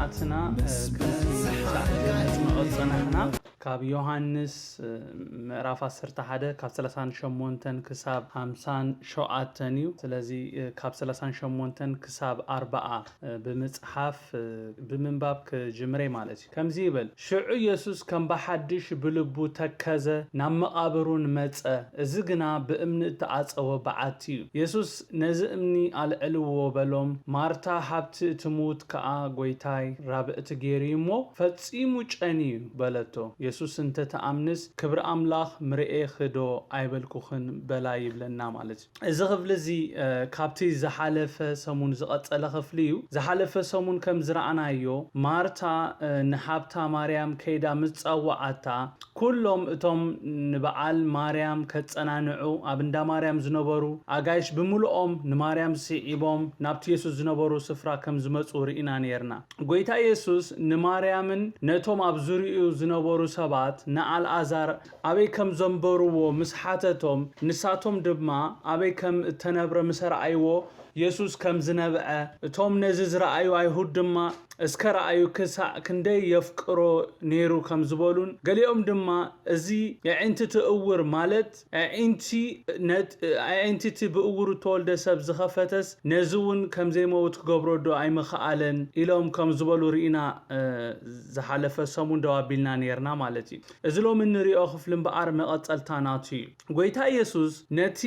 ኣትና ከምቲ መቐጸናሕና ካብ ዮሃንስ ምዕራፍ ዓሰርተ ሓደ ካብ ሰላሳን ሸሞንተን ክሳብ ሓምሳን ሸውዓተን እዩ። ስለዚ ካብ ሰላሳን ሸሞንተን ክሳብ ኣርባዓ ብምጽሓፍ ብምንባብ ክጅምረ ማለት እዩ። ከምዚ ይብል፣ ሽዑ ኢየሱስ ከም ብሓድሽ ብልቡ ተከዘ፣ ናብ መቓብሩን መጸ። እዚ ግና ብእምኒ እተዓጸወ በዓቲ እዩ። የሱስ ነዚ እምኒ ኣልዕልዎ በሎም። ማርታ ሃብቲ እቲ ምዉት ከኣ፣ ጎይታይ፣ ራብእቲ ገይሩ እዩ እሞ፣ ፈጺሙ ጨንዩ በለቶ። የሱስ እንተ ትኣምንስ፣ ክብሪ ኣምላኽ ምርኤኽዶ ኣይበልኩኽን በላ ይብለና ማለት እዩ። እዚ ክፍሊ እዚ ካብቲ ዝሓለፈ ሰሙን ዝቐጸለ ክፍሊ እዩ። ዝሓለፈ ሰሙን ከም ዝረኣናዮ፣ ማርታ ንሃብታ ማርያም ከይዳ ምስ ጸዋዓታ፣ ኩሎም እቶም ንበዓል ማርያም ከጸናንዑ ኣብ እንዳ ማርያም ዝነበሩ ኣጋይሽ ብምልኦም ንማርያም ስዒቦም ናብቲ የሱስ ዝነበሩ ስፍራ ከም ዝመጹ ርኢና ነይርና። ጎይታ የሱስ ንማርያምን ነቶም ኣብ ዙርያኡ ዝነበሩ ሰባት ንኣልኣዛር ኣበይ ከም ዘንበርዎ ምስ ሓተቶም፣ ንሳቶም ድማ ኣበይ ከም እተነብረ ምስ ኣርኣይዎ፣ የሱስ ከም ዝነብዐ፣ እቶም ነዚ ዝረኣዩ ኣይሁድ ድማ፣ እስከ ረኣዩ ክሳዕ ክንደይ የፍቅሮ ነይሩ ከም ዝበሉን፣ ገሊኦም ድማ እዚ ኣዒንቲ እቲ እውር ማለት ኣዒንቲ ነት-፣ ኣዒንቲ እቲ ብእውር እተወልደ ሰብ ዝኸፈተስ ነዚ እውን ከም ዘይመውት ክገብሮ ዶ ኣይምኸኣለን ኢሎም ከም ዝበሉ ርኢና ዝሓለፈ ሰሙን ደው ኣቢልና ነይርና ማለት እዩ። እዚ ሎሚ እንሪኦ ክፍሊ እምበኣር መቐጸልታ ናቱ እዩ። ጎይታ ኢየሱስ ነቲ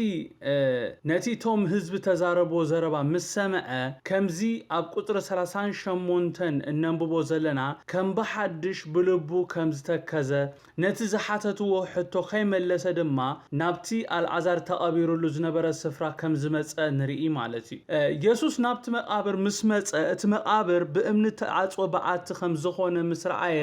ነቲ እቶም ህዝቢ ተዛረብዎ ዘረባ ምስ ሰምዐ፣ ከምዚ ኣብ ቁጽሪ ሰላሳን ሸሞንተን እነንብቦ ዘለና፣ ከም ብሓድሽ ብልቡ ከም ዝተከዘ፣ ነቲ ዝሓተትዎ ሕቶ ከይመለሰ ድማ ናብቲ ኣልዓዛር ተቐቢሩሉ ዝነበረ ስፍራ ከም ዝመጸ ንርኢ ማለት እዩ። የሱስ ናብቲ መቓብር ምስ መጸ፣ እቲ መቓብር ብእምኒ እተዓጽወ በዓቲ ከም ዝኾነ ምስ ረኣየ፣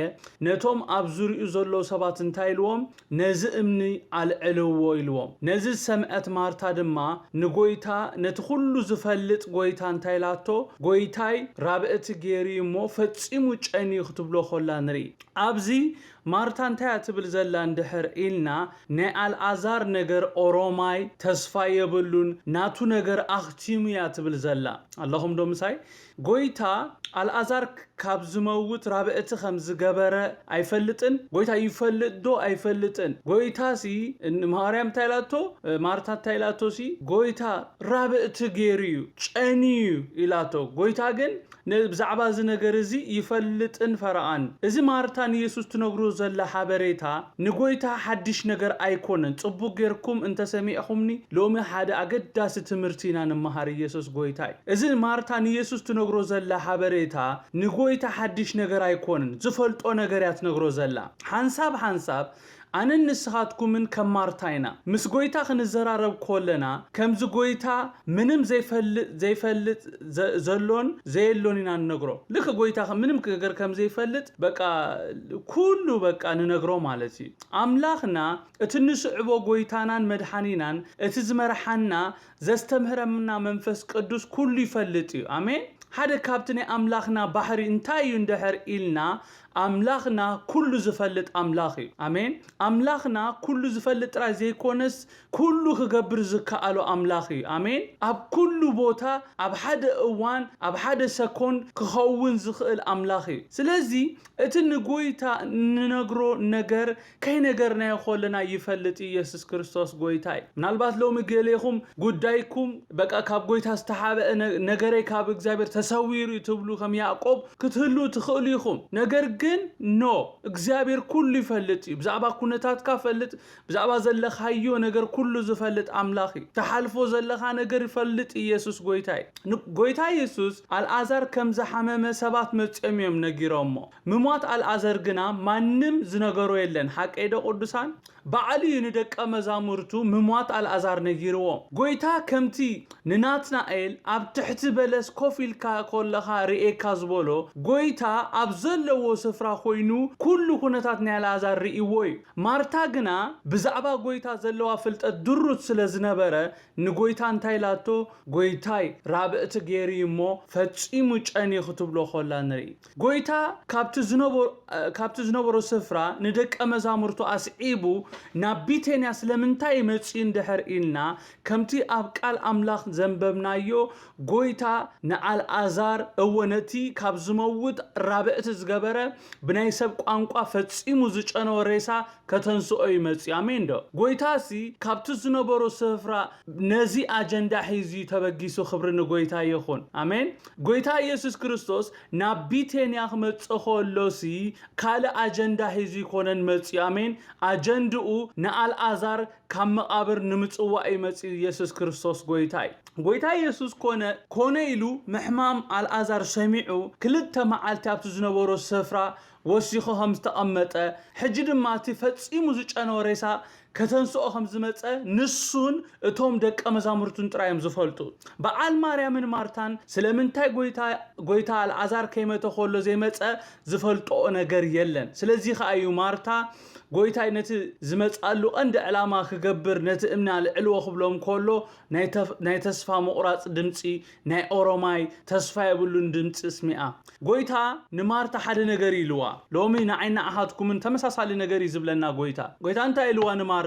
ነቶም ኣብ ዙርያኡ ዘለዉ ሰባት እንታይ ኢልዎም? ነዚ እምኒ ኣልዕልዎ ኢልዎም። ነዚ ዝሰምዐት ማርታ ድማ ንጎይታ፣ ነቲ ኩሉ ዝፈልጥ ጎይታ እንታይ ኢላቶ? ጎይታይ ራብእቲ ገይሩ እዩ እሞ ፈጺሙ ጨንዩ ክትብሎ ኮላ ንርኢ። ኣብዚ ማርታ እንታይ እያ ትብል ዘላ እንድሕር ኢልና፣ ናይ ኣልኣዛር ነገር ኦሮማይ ተስፋ የብሉን፣ ናቱ ነገር ኣኽቲሙ እያ ትብል ዘላ። ኣለኹም ዶ ምሳይ? ጎይታ ኣልኣዛር ካብ ዝመውት ራብእቲ ከም ዝገበረ ኣይፈልጥን? ጎይታ ይፈልጥ ዶ ኣይፈልጥን? ጎይታሲ ማርያም እንታይ ኢላቶ? ማርታ እንታይ ኢላቶሲ? ጎይታ ራብእቲ ገይሩ እዩ፣ ጨንዩ እዩ ኢላቶ። ጎይታ ግን ነ-፣ ብዛዕባ እዚ ነገር እዚ ይፈልጥን ፈረቓን። እዚ ማርታ ንየሱስ ትነግሮ ዘላ ሓበሬታ ንጎይታ ሓድሽ ነገር ኣይኮነን። ጽቡቕ ጌርኩም እንተሰሚዕኹምኒ፣ ሎሚ ሓደ ኣገዳሲ ትምህርቲ ኢና ንመሃር፣ ኢየሱስ ጎይታ እዩ። እዚ ማርታ ንየሱስ ትነግሮ ዘላ ሓበሬታ ንጎይታ ሓድሽ ነገር ኣይኮነን፣ ዝፈልጦ ነገር እያ ትነግሮ ዘላ። ሓንሳብ ሓንሳብ ኣነን ንስኻትኩምን ከም ማርታ ኢና። ምስ ጎይታ ክንዘራረብ ከለና፣ ከምዚ ጎይታ ምንም ዘይፈልጥ፣ ዘይፈልጥ ዘ-፣ ዘሎን ዘየሎን ኢና ንነግሮ። ልክ ጎይታ ከ-፣ ምንም ነገር ከም ዘይፈልጥ፣ በቃ፣ ኩሉ በቃ ንነግሮ ማለት እዩ። ኣምላኽና እቲ ንስዕቦ ጎይታናን መድሓኒናን፣ እቲ ዝመርሓና፣ ዘስተምህረምና መንፈስ ቅዱስ ኩሉ ይፈልጥ እዩ። ኣሜን። ሓደ ካብቲ ናይ ኣምላኽና ባህሪ እንታይ እዩ እንድሕር ኢልና፣ ኣምላኽና ኩሉ ዝፈልጥ ኣምላኽ እዩ። ኣሜን። ኣምላኽና ኩሉ ዝፈልጥ ጥራይ ዘይኮነስ፣ ኩሉ ክገብር ዝከኣሎ ኣምላኽ እዩ። ኣሜን። ኣብ ኩሉ ቦታ፣ ኣብ ሓደ እዋን፣ ኣብ ሓደ ሰኮንድ ክኸውን ዝኽእል ኣምላኽ እዩ። ስለዚ፣ እቲ ንጎይታ እንነግሮ ነገር ከይነገርናዮ ከለና ይፈልጥ ኢየሱስ ክርስቶስ ጎይታ እዩ። ምናልባት ሎሚ ገሌኹም ጉዳይኩም በቃ ካብ ጎይታ ዝተሓብአ ነ-፣ ነገረይ ካብ እግዚኣብሔር ተሰዊሩ እዩ ትብሉ ከም ያዕቆብ ክትህልዉ ትኽእሉ ኢኹም። ነገር ግን ኖ፣ እግዚኣብሔር ኩሉ ይፈልጥ እዩ። ብዛዕባ ኩነታትካ ፈልጥ፣ ብዛዕባ ዘለኻዮ ነገር ኩሉ ዝፈልጥ ኣምላኽ እዩ። ትሓልፎ ዘለኻ ነገር ይፈልጥ ኢየሱስ ጎይታ እዩ። ን-፣ ጎይታ ኢየሱስ ኣልኣዛር ከም ዝሓመመ ሰባት መጺኦም እዮም ነጊሮሞ። ምሟት ኣልኣዛር ግና ማንም ዝነገሮ የለን። ሓቀይ ዶ ቅዱሳን? ባዕሉ እዩ ንደቀ መዛሙርቱ ምሟት ኣልኣዛር ነጊርዎም። ጎይታ ከምቲ ንናትናኤል ኣብ ትሕቲ በለስ ኮፍ ኢልካ ከለኻ ርእየካ ዝበሎ፣ ጎይታ ኣብ ዘለዎ ስፍራ ኮይኑ ኩሉ ኩነታት ናይ ኣልኣዛር ርእይዎ እዩ። ማርታ ግና ብዛዕባ ጎይታ ዘለዋ ፍልጠት ድሩት ስለ ዝነበረ ንጎይታ እንታይ ኢላቶ? ጎይታይ ራብእቲ ገይሩ እዩ እሞ ፈጺሙ ጨንዩ ክትብሎ ከላ ንርኢ። ጎይታ ካብቲ ዝነበሮ፣ ካብቲ ዝነበሮ ስፍራ ንደቀ መዛሙርቱ ኣስዒቡ ናብ ቢቴንያ ስለምንታይ መጺኡ እንድሕር ኢልና፣ ከምቲ ኣብ ቃል ኣምላኽ ዘንበብናዮ፣ ጎይታ ንኣልኣዛር፣ እወ፣ ነቲ ካብ ዝመውት ራብዕቲ ዝገበረ፣ ብናይ ሰብ ቋንቋ ፈጺሙ ዝጨነወ ሬሳ ከተንስኦ እዩ መጺኡ። ኣሜን ዶ? ጎይታሲ ካብቲ ዝነበሮ ስፍራ ነዚ ኣጀንዳ ሒዙ እዩ ተበጊሱ። ክብሪ ንጎይታ ይኹን። ኣሜን። ጎይታ ኢየሱስ ክርስቶስ ናብ ቢቴንያ ክመጽእ ከሎሲ ካልእ ኣጀንዳ ሒዙ ይኮነን መጺኡ። ኣሜን። ኣጀንድኡ ንኣልኣዛር ካብ መቓብር ንምጽዋእ እዩ መጺኡ። ኢየሱስ ክርስቶስ ጎይታ እዩ። ጎይታ ኢየሱስ ኮነ፣ ኮነ ኢሉ ምሕማም ኣልኣዛር ሰሚዑ፣ ክልተ መዓልቲ ኣብቲ ዝነበሮ ስፍራ ወሲኹ ከም ዝተቐመጠ፣ ሕጂ ድማ እቲ ፈጺሙ ዝጨነወ ሬሳ ከተንስኦ ከም ዝመጸ ንሱን እቶም ደቀ መዛሙርቱን ጥራይ እዮም ዝፈልጡ። በዓል ማርያምን ማርታን ስለምንታይ ጎይታ፣ ጎይታ ኣልኣዛር ከይመተ ከሎ ዘይመጸ ዝፈልጥኦ ነገር የለን። ስለዚ ከኣ እዩ ማርታ፣ ጎይታይ ነቲ ዝመጻሉ ቀንዲ ዕላማ ክገብር ነቲ እምኒ ኣልዕልዎ ክብሎም ከሎ፣ ናይ ተፍ-፣ ናይ ተስፋ ምቑራጽ ድምጺ፣ ናይ ኦሮማይ ተስፋ የብሉን ድምጺ ስሚዓ። ጎይታ ንማርታ ሓደ ነገር ኢልዋ። ሎሚ ንዓይ ንኣኻትኩምን ተመሳሳሊ ነገር እዩ ዝብለና ጎይታ። ጎይታ እንታይ ኢልዋ ንማርታ?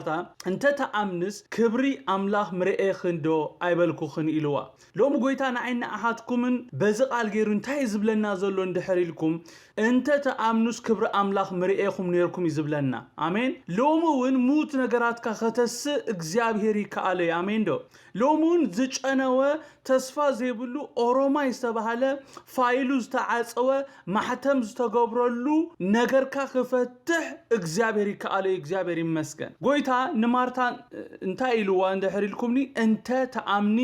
"እንተ ተኣምንስ ክብሪ ኣምላኽ ምርኤኽን ዶ ኣይበልኩኽን?" ኢልዋ። ሎሚ ጎይታ ንዓይ ንኣኻትኩምን በዚ ቃል ገይሩ እንታይ እዩ ዝብለና ዘሎ እንድሕር ኢልኩም፣ "እንተ ተኣምኑስ ክብሪ ኣምላኽ ምርኤኹም ነይርኩም" እዩ ዝብለና። ኣሜን። ሎሚ እውን ምዉት ነገራትካ ከተስእ እግዚኣብሔር ይከኣሎ እዩ። ኣሜን ዶ? ሎሚ እውን ዝጨነወ፣ ተስፋ ዘይብሉ፣ ኦሮማይ ዝተባህለ፣ ፋይሉ ዝተዓጸወ፣ ማሕተም ዝተገብረሉ ነገርካ ክፈትሕ እግዚኣብሔር ይከኣሎ እዩ። እግዚኣብሔር ይመስገን። ጎይታ ንማርታ እንታይ ኢልዋ እንድሕር ኢልኩምኒ፣ "እንተ ተኣምኒ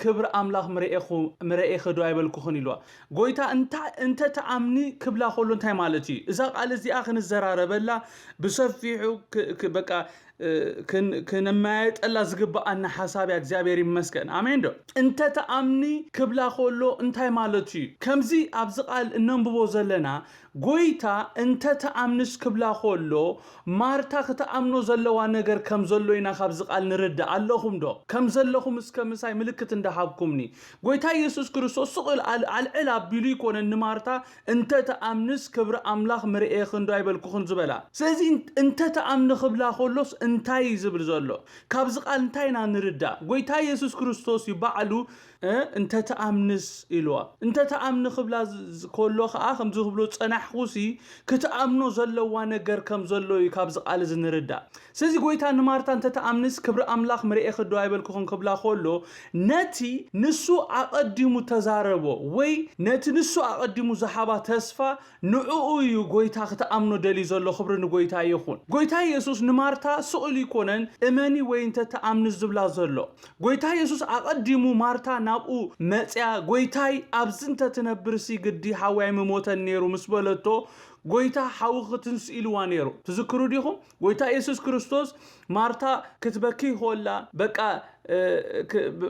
ክብሪ ኣምላኽ ምርኤኹ-፣ ምርኤኺ ዶ ኣይበልኩኽን?" ኢልዋ። ጎይታ እንታ-፣ "እንተ ተኣምኒ" ክብላ ከሎ እንታይ ማለት እዩ? እዛ ቃል እዚኣ ክንዘራረበላ ብሰፊሑ ክ-፣ ክ-፣ በቃ፣ እ፣ ክን-፣ ክንመያየጠላ ዝግብኣና ሓሳብ እያ። እግዚኣብሔር ይመስገን። ኣሜን ዶ? "እንተ ተኣምኒ" ክብላ ከሎ እንታይ ማለት እዩ? ከምዚ ኣብዚ ቃል እነንብቦ ዘለና፣ ጎይታ "እንተ ተኣምንስ" ክብላ ከሎ፣ ማርታ ክትኣምኖ ዘለዋ ነገር ከም ዘሎ ኢና ካብዚ ቃል ንርዳእ። ኣለኹም ዶ? ከም ዘለኹም እስከ ምሳይ ምልክት እንዳሃብኩምኒ። ጎይታ ኢየሱስ ክርስቶስ ስቕ ኢሉ ኣል-፣ ኣልዕል ኣቢሉ ይኮነን ንማርታ፣ "እንተ ተኣምንስ ክብሪ ኣምላኽ ምርኤኽን ዶ ኣይበልኩኽን" ዝበላ። ስለዚ እን-፣ "እንተ ተኣምኒ" ክብላ ከሎስ እንታይ እዩ ዝብል ዘሎ? ካብዚ ቃል እንታይ ኢና ንርዳእ? ጎይታ ኢየሱስ ክርስቶስ እዩ ባዕሉ፣ እ፣ "እንተ ተኣምንስ" ኢልዋ። "እንተ ተኣምኒ" ክብላ ዝ-፣ ዝ-፣ ከሎ ከኣ ከምዚ ክብሎ ጸናሕኩሲ፣ ክትኣምኖ ዘለዋ ነገር ከም ዘሎ እዩ ካብዚ ቃል እዚ ንርዳእ። ስለዚ ጎይታ ንማርታ "እንተ ተኣምንስ ክብሪ ኣምላኽ ምርኤኺ ዶ ኣይበልኩኽን" ክብላ ከሎ፣ ነቲ ንሱ ኣቐዲሙ ተዛረቦ ወይ ነቲ ንሱ ኣቐዲሙ ዝሃባ ተስፋ፣ ንዕኡ እዩ ጎይታ ክትኣምኖ ደልዩ ዘሎ። ክብሪ ንጎይታ ይኹን። ጎይታ ኢየሱስ ንማርታ ስቕ ኢሉ ይኮነን "እመኒ" ወይ "እንተ ተኣምንስ" ዝብላ ዘሎ። ጎይታ ኢየሱስ ኣቐዲሙ ማርታ ናብኡ መጽያ፣ "ጎይታይ፣ ኣብዚ እንተ ትነብርሲ ግዲ ሓወይ ኣይምሞተን ነይሩ" ምስ በለቶ፣ ጎይታ ሓዊ ክትንስ ኢልዋ ነይሩ። ትዝክሩ ዲኹም? ጎይታ ኢየሱስ ክርስቶስ ማርታ ክትበኪ ይኾላ፣ በቃ፣ እ፣ ክ-፣ ብ-፣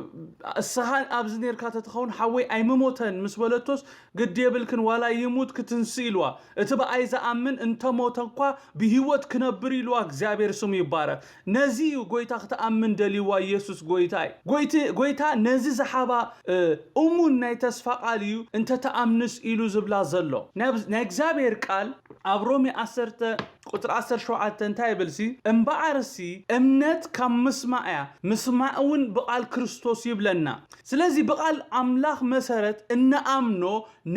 "እስኻ ኣብዚ ነርካ ተትኸውን ሓወይ ኣይምሞተን" ምስ በለቶስ፣ "ግዲ የብልክን፣ ዋላ ይሙት ክትንስ" ኢልዋ። "እቲ ብኣይ ዝኣምን እንተ ሞተ እኳ ብህይወት ክነብር" ኢልዋ። እግዚኣብሔር ስሙ ይባረክ። ነዚ እዩ ጎይታ ክትኣምን ደልይዋ። ኢየሱስ ጎይታ እዩ። ጎይቲ-፣ ጎይታ ነዚ ዝሓባ፣ እ፣ እሙን ናይ ተስፋ ቃል እዩ "እንተ ተኣምንስ" ኢሉ ዝብላ ዘሎ። ናይ፣ ናይ እግዚኣብሔር ቃል ኣብ ሮሜ ዓሰርተ ቁጽሪ ዓሰርተ ሸውዓተ እንታይ ይብልሲ? "እምበኣርሲ እምነት ካብ ምስማዕ እያ፣ ምስማዕ እውን ብቓል ክርስቶስ" ይብለና። ስለዚ ብቓል ኣምላኽ መሰረት እንኣምኖ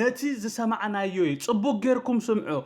ነቲ ዝሰማዕናዮ እዩ። ጽቡቕ ጌርኩም ስምዑ።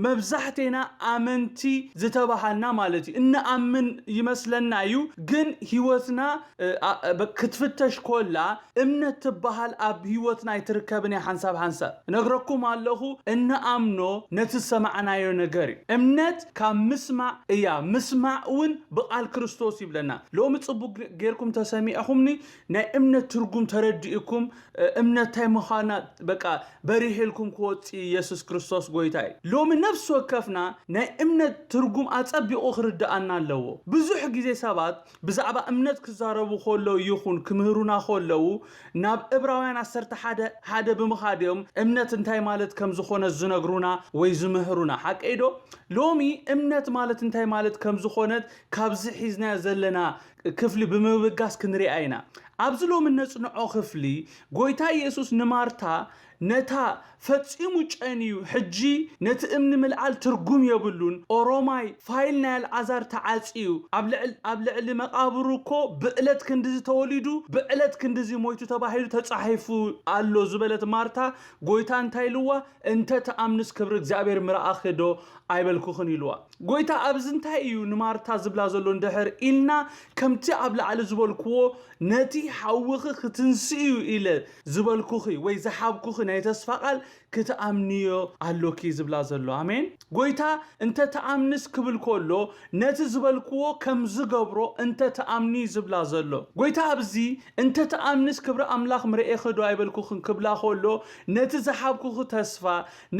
መብዛሕቴና ኣመንቲ ዝተባሃልና ማለት እዩ። እንኣምን ይመስለና እዩ፣ ግን ህይወትና፣ እ፣ ኣ-፣ እ፣ በ-፣ ክትፍተሽ ኮላ እምነት ትበሃል ኣብ ህይወትና ኣይትርከብን እያ ሓንሳብ ሓንሳብ። እነግረኩም ኣለኹ፣ እንኣምኖ ነቲ ዝሰማዕናዮ ነገር እዩ። እምነት ካብ ምስማዕ እያ፣ ምስማዕ እውን ብቓል ክርስቶስ ይብለና። ሎሚ ጽቡቕ ጌርኩም ተሰሚዕኹምኒ፣ ናይ እምነት ትርጉም ተረዲእኩም፣ እ፣ እምነት እንታይ ምዃና በቃ በሪሕልኩም ክወጽእ ኢየሱስ ክርስቶስ ጎይታ እዩ። ሎሚ ነፍሲ ወከፍና ናይ እምነት ትርጉም ኣጸቢቑ ክርድኣና ኣለዎ። ብዙሕ ግዜ ሰባት ብዛዕባ እምነት ክዛረቡ ከለዉ ይኹን ክምህሩና ከለዉ ናብ ዕብራውያን ዓሰርተ ሓደ ሓደ ብምኻድ እዮም እምነት እንታይ ማለት ከም ዝኾነ ዝነግሩና ወይ ዝምህሩና። ሓቀይ ዶ? ሎሚ እምነት ማለት እንታይ ማለት ከም ዝኾነት ካብዚ ሒዝናዮ ዘለና ክፍሊ ብምብጋስ ክንሪኣ ኢና። ኣብዚ ሎሚ ነጽንዖ ክፍሊ ጎይታ ኢየሱስ ንማርታ ነታ ፈጺሙ ጨንዩ፣ ሕጂ ነቲ እምኒ ምልዓል ትርጉም የብሉን፣ ኦሮማይ ፋይል ናይ ኣልዓዛር ተዓጽዩ፣ ኣብ ልዕል- ኣብ ልዕሊ መቓብሩ እኮ ብዕለት ክንድዚ ተወሊዱ፣ ብዕለት ክንድዚ ሞይቱ ተባሂሉ ተጻሒፉ ኣሎ ዝበለት ማርታ፣ ጎይታ እንታይ ኢልዋ? እንተ ተኣምንስ ክብሪ እግዚኣብሔር ምረኣኺ ዶ ኣይበልኩኽን ኢልዋ። ጎይታ ኣብዚ እንታይ እዩ ንማርታ ዝብላ ዘሎ እንድሕር ኢልና፣ ከምቲ ኣብ ላዕሊ ዝበልክዎ፣ ነቲ ሓውኺ ክትንስእ እዩ ኢለ ዝበልኩኺ ወይ ዝሓብኩኺ ናይ ተስፋ ቃል ክትኣምንዮ ኣሎኪ ዝብላ ዘሎ። ኣሜን። ጎይታ እንተ ተኣምንስ ክብል ከሎ፣ ነቲ ዝበልክዎ ከም ዝገብሮ እንተ ተኣምኒ ዝብላ ዘሎ። ጎይታ ኣብዚ እንተ ተኣምንስ ክብሪ ኣምላኽ ምርኤኺ ዶ ኣይበልኩኽን ክብላ ከሎ፣ ነቲ ዝሓብኩኺ ተስፋ፣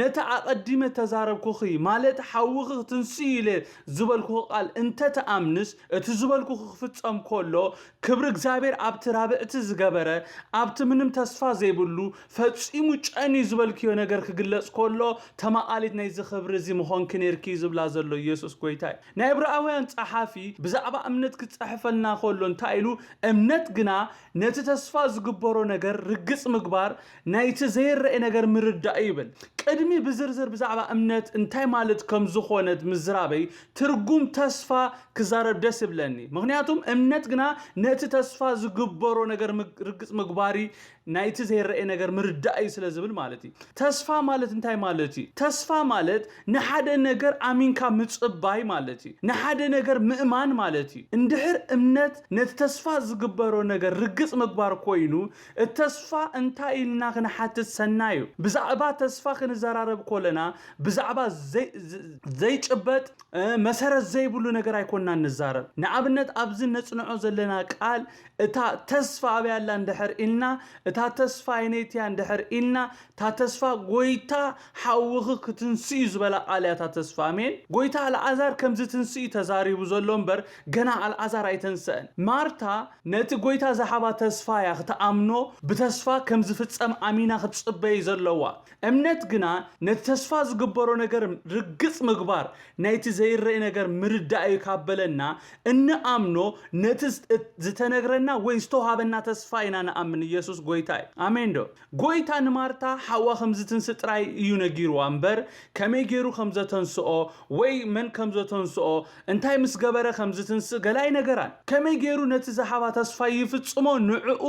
ነቲ ኣቐዲመ ተዛረብኩኺ፣ ማለት ሓውኺ ክትንስእ ኢለ ዝበልኩኺ ቃል እንተ ተኣምንስ፣ እቲ ዝበልኩኺ ክፍጸም ከሎ፣ ክብሪ እግዚኣብሔር ኣብቲ ራብዕቲ ዝገበረ፣ ኣብቲ ምንም ተስፋ ዘይብሉ፣ ፈጺሙ ጨንዩ ዝበልክዮ ነገር ክግለጽ ከሎ፣ ተማቓሊት ናይዚ ክብሪ እዚ ምኾንኪ ነይርኪ ዝብላ ዘሎ ኢየሱስ ጎይታ እዩ። ናይ ዕብራውያን ጸሓፊ ብዛዕባ እምነት ክጽሕፈልና ከሎ እንታይ ኢሉ? እምነት ግና ነቲ ተስፋ ዝግበሮ ነገር ርግጽ ምግባር፣ ናይቲ ዘይረአ ነገር ምርዳእ እዩ ይብል። ቅድሚ ብዝርዝር ብዛዕባ እምነት እንታይ ማለት ከም ዝኾነት ምዝራበይ፣ ትርጉም ተስፋ ክዛረብ ደስ ይብለኒ። ምኽንያቱም እምነት ግና ነቲ ተስፋ ዝግበሮ ነገር ምግ- ርግጽ ምግባሪ፣ ናይቲ ዘይረአ ነገር ምርዳእ እዩ ስለ ዝብል ማለት እዩ። ተስፋ ማለት እንታይ ማለት እዩ? ተስፋ ማለት ንሓደ ነገር ኣሚንካ ምጽባይ ማለት እዩ። ንሓደ ነገር ምእማን ማለት እዩ። እንድሕር እምነት ነቲ ተስፋ ዝግበሮ ነገር ርግጽ ምግባር ኮይኑ፣ እቲ ተስፋ እንታይ ኢልና ክንሓትት ሰናይ እዩ። ብዛዕባ ተስፋ ክንዘራረብ ከለና፣ ብዛዕባ ዘይ- ዝ- ዘይጭበጥ፣ እ፣ መሰረት ዘይብሉ ነገር ኣይኮንና ንዛረብ። ንኣብነት፣ ኣብዚ ነጽንዖ ዘለና ቃል፣ እታ ተስፋ ኣበይ ኣላ እንድሕር ኢልና፣ እታ ተስፋ ኣይነይቲ እያ እንድሕር ኢልና፣ እታ ተስፋ ጎይታ ሓውኺ ክትንስእ እዩ ዝበላ ቃል እያ እታ ተስፋ። ኣሜን። ጎይታ ኣልዓዛር ከም ዝትንስእ እዩ ተዛሪቡ ዘሎ እምበር፣ ገና ኣልዓዛር ኣይተንስአን። ማርታ ነቲ ጎይታ ዝሃባ ተስፋ እያ ክትኣምኖ፣ ብተስፋ ከም ዝፍጸም ኣሚና ክትጽበይ ዘለዋ። እምነት ግና ነቲ ተስፋ ዝግበሮ ነገር ርግጽ ምግባር፣ ናይቲ ዘይረአ ነገር ምርዳእ እዩ ካበለና፣ እንኣምኖ፣ ነቲ ዝ- ዝተነግረና ወይ ዝተውሃበና ተስፋ ኢና ንኣምን። ኢየሱስ ጎይታ እዩ። ኣሜን ዶ? ጎይታ ንማርታ ሓዋ ከም ዝትንስእ ጥራይ እዩ ነጊርዋ እምበር፣ ከመይ ገይሩ ከም ዘተንስኦ ወይ መን ከም ዘተንስኦ፣ እንታይ ምስ ገበረ ከም ዝትንስእ ገለ ኣይነገራን። ከመይ ገይሩ ነቲ ዝሃባ ተስፋ ይፍጽሞ? ንዕኡ፣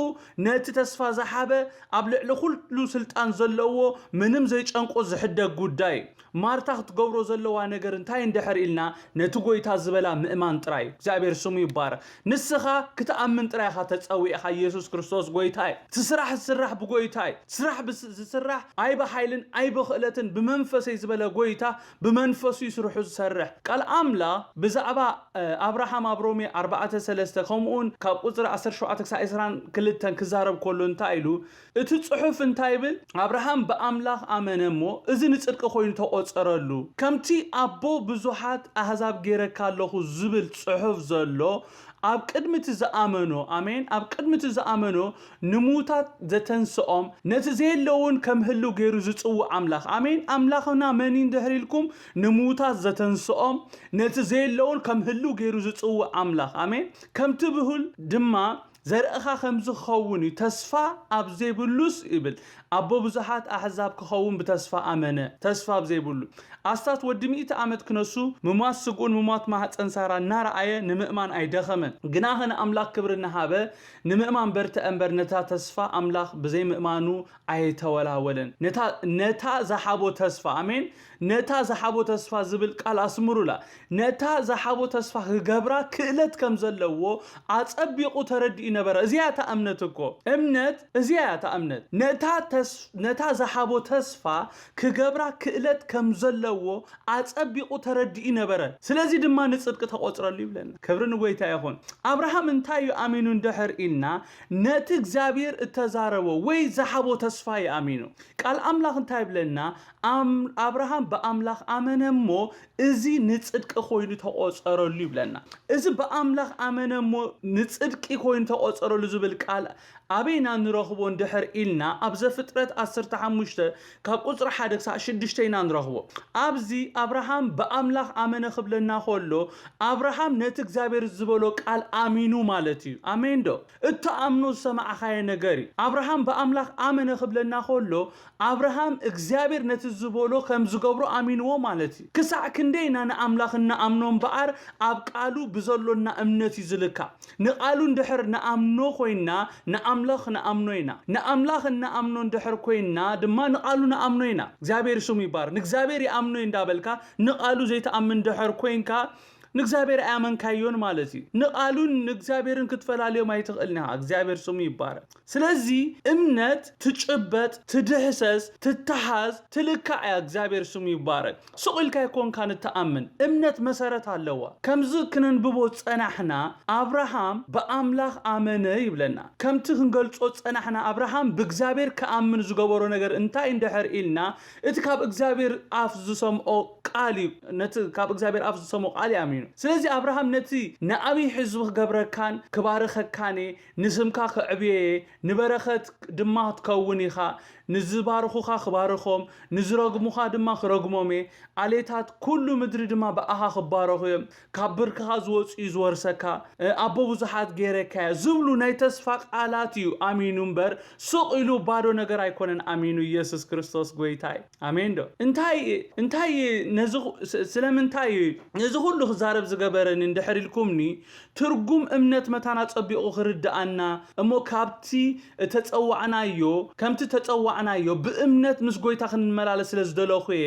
ነቲ ተስፋ ዝሃበ፣ ኣብ ልዕሊ ኩሉ ስልጣን ዘለዎ፣ ምንም ዘይጨንቆ ዝሕደግ ጉዳይ እዩ። ማርታ ክትገብሮ ዘለዋ ነገር እንታይ እንድሕር ኢልና፣ ነቲ ጎይታ ዝበላ ምእማን ጥራይ እዩ። እግዚኣብሔር ስሙ ይባረክ። ንስኻ ክትኣምን ጥራይ ኢኻ ተጸዊዕኻ። ኢየሱስ ክርስቶስ ጎይታ እዩ። እቲ ስራሕ ዝስራሕ ብጎይታ እዩ። ስራሕ ብስ- ዝስራሕ ኣይ ብሓይልን ኣይ ብኽእለትን ብመንፈሰይ ዝበለ ጎይታ ብመንፈሱ እዩ ስርሑ ዝሰርሕ። ቃል ኣምላኽ ብዛዕባ፣ እ፣ ኣብርሃም ኣብ ሮሜ ኣርባዕተ ሰለስተ ከምኡውን ካብ ቁጽሪ ዓሰርተ ሸውዓተ ክሳብ ዕስራን ክልተን ክዛረብ ከሎ እንታይ ኢሉ? እቲ ጽሑፍ እንታይ ይብል? ኣብርሃም ብኣምላኽ ኣመነ እሞ እዚ ንጽድቂ ኮይኑ ተቖጸረሉ። ከምቲ ኣቦ ብዙሓት ኣህዛብ ገይረካ ኣለኹ ዝብል ጽሑፍ ዘሎ፣ ኣብ ቅድሚ እቲ ዝኣመኖ፣ ኣሜን፣ ኣብ ቅድሚ እቲ ዝኣመኖ ንምዉታት ዘተንስኦም፣ ነቲ ዘየለውን ከም ህልው ገይሩ ዝጽውዕ ኣምላኽ። ኣሜን። ኣምላኽና መን እዩ እንድሕር ኢልኩም፣ ንምዉታት ዘተንስኦም፣ ነቲ ዘየለውን ከም ህልው ገይሩ ዝጽውዕ ኣምላኽ። ኣሜን። ከምቲ ብሁል ድማ ዘርእኻ ከም ዝኸውን እዩ፣ ተስፋ ኣብ ዘይብሉስ ይብል። ኣቦ ብዙሓት ኣሕዛብ ክኸውን ብተስፋ ኣመነ። ተስፋ ኣብ ዘይብሉ። ኣስታት ወዲ ሚእቲ ዓመት ክነሱ፣ ምሟት ስግኡን ምሟት ማህፀን ሳራ እናረኣየ ንምእማን ኣይደኸመን። ግናኸ ንኣምላኽ ክብሪ እናሃበ ንምእማን በርትዐ እምበር፣ ነታ ተስፋ ኣምላኽ ብዘይምእማኑ ኣይተወላወለን። ነታ፣ ነታ ዝሃቦ ተስፋ፣ ኣሜን፣ ነታ ዝሃቦ ተስፋ ዝብል ቃል ኣስምሩላ። ነታ ዝሃቦ ተስፋ ክገብራ ክእለት ከም ዘለዎ ኣጸቢቑ ተረዲኡ ነበረ። እዚኣ እታ እምነት እኮ። እምነት፣ እዚኣ እያ እታ እምነት። ነታ ተስ-፣ ነታ ዝሃቦ ተስፋ ክገብራ ክእለት ከም ዘለዎ ኣጸቢቑ ተረዲኡ ነበረ። ስለዚ ድማ ንጽድቂ ተቖጽረሉ ይብለና። ክብሪ ንጎይታ ይኹን። ኣብርሃም እንታይ እዩ ኣሚኑ እንድሕር ኢልና፣ ነቲ እግዚኣብሔር እተዛረቦ ወይ ዝሃቦ ተስፋ እዩ ኣሚኑ። ቃል ኣምላኽ እንታይ ይብለና? ኣም-፣ ኣብርሃም ብኣምላኽ ኣመነ እሞ እዚ ንጽድቂ ኮይኑ ተቖጸረሉ ይብለና። እዚ ብኣምላኽ ኣመነ እሞ ንጽድቂ ኮይኑ ቆጸረሉ ዝብል ቃል ኣበይና ንረኽቦ እንድሕር ኢልና፣ ኣብ ዘፍጥረት ዓሰርተ ሓሙሽተ ካብ ቁጽሪ ሓደ ክሳዕ ሽዱሽተ ኢና ንረኽቦ። ኣብዚ ኣብርሃም ብኣምላኽ ኣመነ ክብለና ከሎ፣ ኣብርሃም ነቲ እግዚኣብሔር ዝበሎ ቃል ኣሚኑ ማለት እዩ። ኣሜን ዶ? እትኣምኖ ዝሰማዕኻዮ ነገር እዩ። ኣብርሃም ብኣምላኽ ኣመነ ክብለና ከሎ፣ ኣብርሃም እግዚኣብሔር ነቲ ዝበሎ ከም ዝገብሮ ኣሚንዎ ማለት እዩ። ክሳዕ ክንደይ ኢና ንኣምላኽ እንኣምኖ እምበኣር፣ ኣብ ቃሉ ብዘሎና እምነት እዩ ዝልካዕ። ንቓሉ እንድሕር ንኣምኖ ኮይንና፣ ንኣምላኽ ንኣምኖ ኢና። ንኣምላኽ እንኣምኖ እንድሕር ኮይንና ድማ፣ ንቓሉ ንኣምኖ ኢና። እግዚኣብሔር ስሙ ይባረክ። ንእግዚኣብሔር ይኣምኖ እንዳበልካ፣ ንቓሉ ዘይትኣምን እንድሕር ኮይንካ፣ ንእግዚኣብሔር ኣያመንካዮን ማለት እዩ። ንቓሉን ንእግዚኣብሔርን ክትፈላልዮም ኣይትኽእልን ኢኻ። እግዚኣብሔር ስሙ ይባረክ። ስለዚ እምነት ትጭበጥ፣ ትድህሰስ፣ ትተሓዝ፣ ትልካዕ እያ። እግዚኣብሔር ስሙ ይባረክ። ሱቕ ኢልካ ኣይኮንካን እትኣምን። እምነት መሰረት ኣለዋ። ከምዚ ክነንብቦ ዝጸናሕና፣ ኣብርሃም ብኣምላኽ ኣመነ ይብለና። ከምቲ ክንገልጾ ዝጸናሕና፣ ኣብርሃም ብእግዚኣብሔር ክኣምን ዝገበሮ ነገር እንታይ እንድሕር ኢልና፣ እቲ ካብ እግዚኣብሔር ኣፍ ዝሰምዖ ቃል እዩ። ነቲ ካብ እግዚኣብሔር ኣፍ ዝሰምዖ ቃል እዩ ኣሚኑ። ስለዚ ኣብርሃም ነቲ ንዓብዪ ህዝቢ ክገብረካን ክባርኸካን እየ፣ ንስምካ ከዕብዮ እየ፣ ንበረኸት ድማ ክትከውን ኢኻ፣ ንዝባርኹኻ ክባርኾም፣ ንዝረግሙኻ ድማ ክረግሞም እየ፣ ዓሌታት ኩሉ ምድሪ ድማ ብኣኻ ክባረኹ እዮም፣ ካብ ብርክኻ ዝወፁ እዩ ዝወርሰካ፣ እ፣ ኣቦ ብዙሓት ገይረካ እየ ዝብሉ ናይ ተስፋ ቃላት እዩ ኣሚኑ እምበር፣ ሱቕ ኢሉ ባዶ ነገር ኣይኮነን ኣሚኑ። ኢየሱስ ክርስቶስ ጎይታ እዩ። ኣሜን ዶ? እንታይ፣ እንታይ፣ ነዚ ኹ-፣ ስ-፣ ስለምንታይ እዩ ነዚ ኩሉ ክዛረብ ዝገበረኒ እንድሕር ኢልኩምኒ፣ ትርጉም እምነት መታን ኣጸቢቑ ክርድኣና እሞ፣ ካብቲ እተጸዋዕናዮ፣ ከምቲ ተጸዋዕናዮ ብእምነት ምስ ጎይታ ክንመላለስ ስለ ዝደለኹ እየ።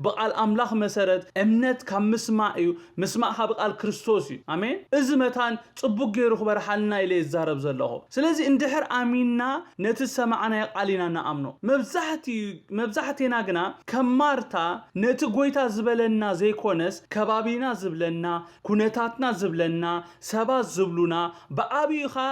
ብቓል ኣምላኽ መሰረት፣ እምነት ካብ ምስማዕ እዩ፣ ምስማዕ ካብ ቃል ክርስቶስ እዩ። ኣሜን። እዚ መታን ጽቡቅ ገይሩ ክበርሓልና ኢለ እየ ዝዛረብ ዘለኹ። ስለዚ እንድሕር ኣሚንና ነቲ ዝሰማዕናዮ ቃል ኢና ንኣምኖ። መብዛሕትኡ፣ መብዛሕቴና ግና ከም ማርታ ነቲ ጎይታ ዝበለና ዘይኮነስ ከባቢና ዝብለና፣ ኩነታትና ዝብለና፣ ሰባት ዝብሉና፣ ብዓቢኡ ኸኣ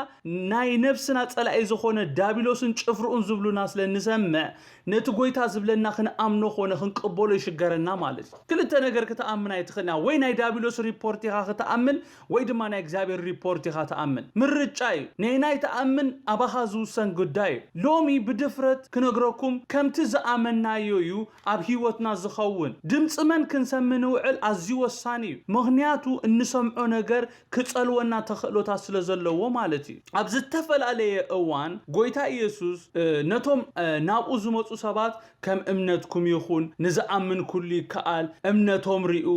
ናይ ነብስና ጸላኢ ዝኾነ ዳቢሎስን ጭፍርኡን ዝብሉና ስለ እንሰምዕ፣ ነቲ ጎይታ ዝብለና ክንኣምኖ ኾነ ክንቅበሎ ይሽገረና ማለት እዩ። ክልተ ነገር ክትኣምን ኣይትኽእልና። ወይ ናይ ዳቢሎስ ሪፖርት ኢኻ ክትኣምን፣ ወይ ድማ ናይ እግዚኣብሔር ሪፖርት ኢኻ ትኣምን። ምርጫ እዩ። ነየናይ ትኣምን ኣባኻ ዝውሰን ጉዳይ እዩ። ሎሚ ብድፍረት ክነግረኩም፣ ከምቲ ዝኣመናዮ እዩ ኣብ ህይወትና ዝኸውን። ድምፂ መን ክንሰሚ ንውዕል ኣዝዩ ወሳኒ እዩ። ምኽንያቱ እንሰምዖ ነገር ክጸልወና ተኽእሎታት ስለ ዘለዎ ማለት እዩ። ኣብ ዝተፈላለየ እዋን ጎይታ ኢየሱስ፣ እ፣ ነቶም፣ እ፣ ናብኡ ዝመጹ ሰባት ከም እምነትኩም ይኹን፣ ንዝኣምን ኩሉ ይከኣል፣ እምነቶም ሪኡ፣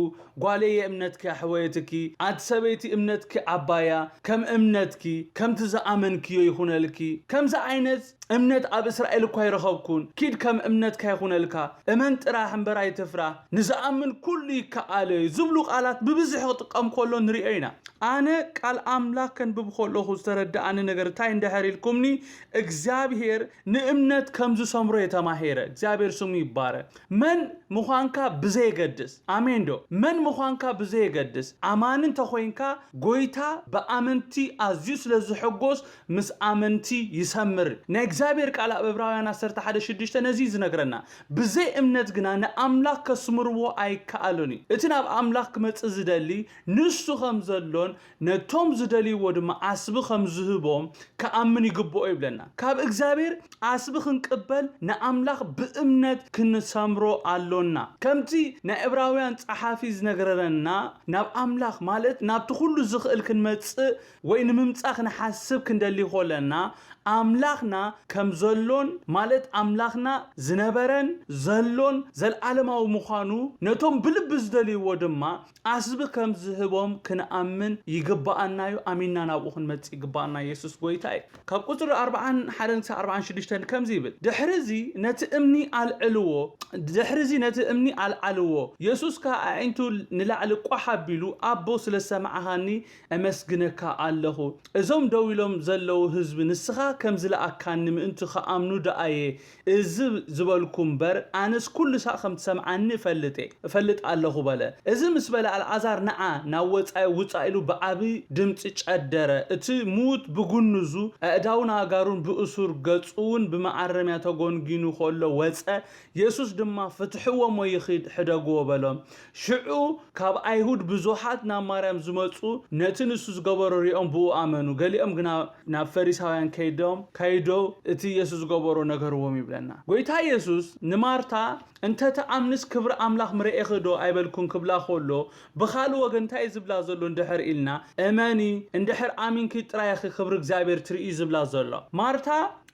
ጓለየ እምነትኪ ኣሕወየትኪ፣ ኣቲ ሰበይቲ እምነትኪ ዓባያ፣ ከም እምነትኪ፣ ከምቲ ዝኣመንክዮ ይኹነልኪ። ከምዚ ዓይነት እምነት ኣብ እስራኤል እኳ ኣይረኸብኩን፣ ኪድ ከም እምነትካ ይኹነልካ፣ እመን ጥራሕ እምበር ኣይትፍራህ፣ ንዝኣምን ኩሉ ይከኣሎ እዩ ዝብሉ ቃላት ብብዝሒ ክጥቀም ከሎ ንሪኦ ኢና። ኣነ ቃል ኣምላኽ ከንብብ ከለኹ ዝተረድኣኒ ነገር እንታይ እንድሕር ኢልኩምኒ፣ እግዚኣብሔር ንእምነት ከም ዝሰምሮ እየ ተማሂረ። እግዚኣብሔር ስሙ ይባረክ። መን ምዃንካ ብዘየገድስ፣ ኣሜን ዶ? መን ምዃንካ ብዘየገድስ፣ ኣማኒ እንተኾይንካ፣ ጎይታ ብኣመንቲ ኣዝዩ ስለ ዝሕጎስ፣ ምስ ኣመንቲ ይሰምር። ናይ እግዚኣብሔር ቃል ኣብ ዕብራውያን ዓሰርተ ሓደ ሽዱሽተ ነዚ እዩ ዝነግረና። ብዘይ እምነት ግና ንኣምላኽ ከስምርዎ ኣይከኣሉን እዩ። እቲ ናብ ኣምላኽ ክመጽእ ዝደሊ፣ ንሱ ከም ዘሎን ነቶም ዝደልይዎ ድማ ዓስቢ ከም ዝህቦም ክኣምን ይግብኦ ይብለና። ካብ እግዚኣብሔር ዓስቢ ክንቅበል ንኣምላኽ ብእምነት ክንሰምሮ ኣሎና። ከምቲ ናይ ዕብራውያን ጸሓፊ ዝነግረና፣ ናብ ኣምላኽ፣ ማለት ናብቲ ኩሉ ዝኽእል ክንመጽእ ወይ ንምምጻእ ክንሓስብ ክንደሊ ከለና፣ ኣምላኽና ከም ዘሎን፣ ማለት ኣምላኽና ዝነበረን ዘሎን ዘልኣለማዊ ምዃኑ፣ ነቶም ብልቢ ዝደልይዎ ድማ ዓስቢ ከም ዝህቦም ክንኣምን ይግብኣና እዩ። ኣሚንና ናብኡ ክንመጽእ ይግብኣና። የሱስ ጎይታ እዩ። ካብ ቁጽሪ ኣርብዓን ሓደን ክሳብ ኣርብዓን ሽዱሽተን ከምዚ ይብል፣ ድሕሪ እዚ ነቲ እምኒ ኣልዕልዎ፣ ድሕሪ እዚ ነቲ እምኒ ኣልዓልዎ። የሱስ ከኣ ኣዒንቱ ንላዕሊ ቋሕ ኣቢሉ፣ ኣቦ፣ ስለ ዝሰማዕኻኒ እመስግነካ ኣለኹ። እዞም ደው ኢሎም ዘለዉ ህዝቢ ንስኻ ከም ዝለኣካኒ ምእንቲ ኸኣምኑ ደኣየ እዚ ዝበልኩ እምበር፣ ኣነስ ኩሉ ሳዕ ከም ትሰምዓኒ እፈልጥ እየ፣ እፈልጥ ኣለኹ በለ። እዚ ምስ በለ ኣልዓዛር ንዓ ናብ ወጻኢ ውጻእ ኢሉ ብዓቢ ድምጺ ጨደረ። እቲ ምዉት ብጉኑዙ ኣእዳውን ኣእጋሩን ብእሱር ገጹ እውን ብመዓረምያ ተጎንጊኑ ከሎ ወጸ። የሱስ ድማ ፍትሕዎ እሞ ይኺድ፣ ሕደግዎ በሎም። ሽዑ ካብ ኣይሁድ ብዙሓት ናብ ማርያም ዝመጹ ነቲ ንሱ ዝገበሮ ሪኦም ብኡ ኣመኑ። ገሊኦም ግና ናብ ፈሪሳውያን ከይዶም ከይዶ እቲ የሱስ ዝገበሮ ነገርዎም ይብለና። ጎይታ የሱስ ንማርታ እንተ ተኣምንስ ክብሪ ኣምላኽ ምረኤኺ ዶ ኣይበልኩን ክብላ ከሎ ብኻልእ ወገን እንታይ እዩ ዝብላ ዘሎ እንድሕር ኢልና እመኒ እንድሕር ኣሚንኪ ጥራይ ኢኺ ክብሪ እግዚኣብሔር ትርኢ እዩ ዝብላ ዘሎ። ማርታ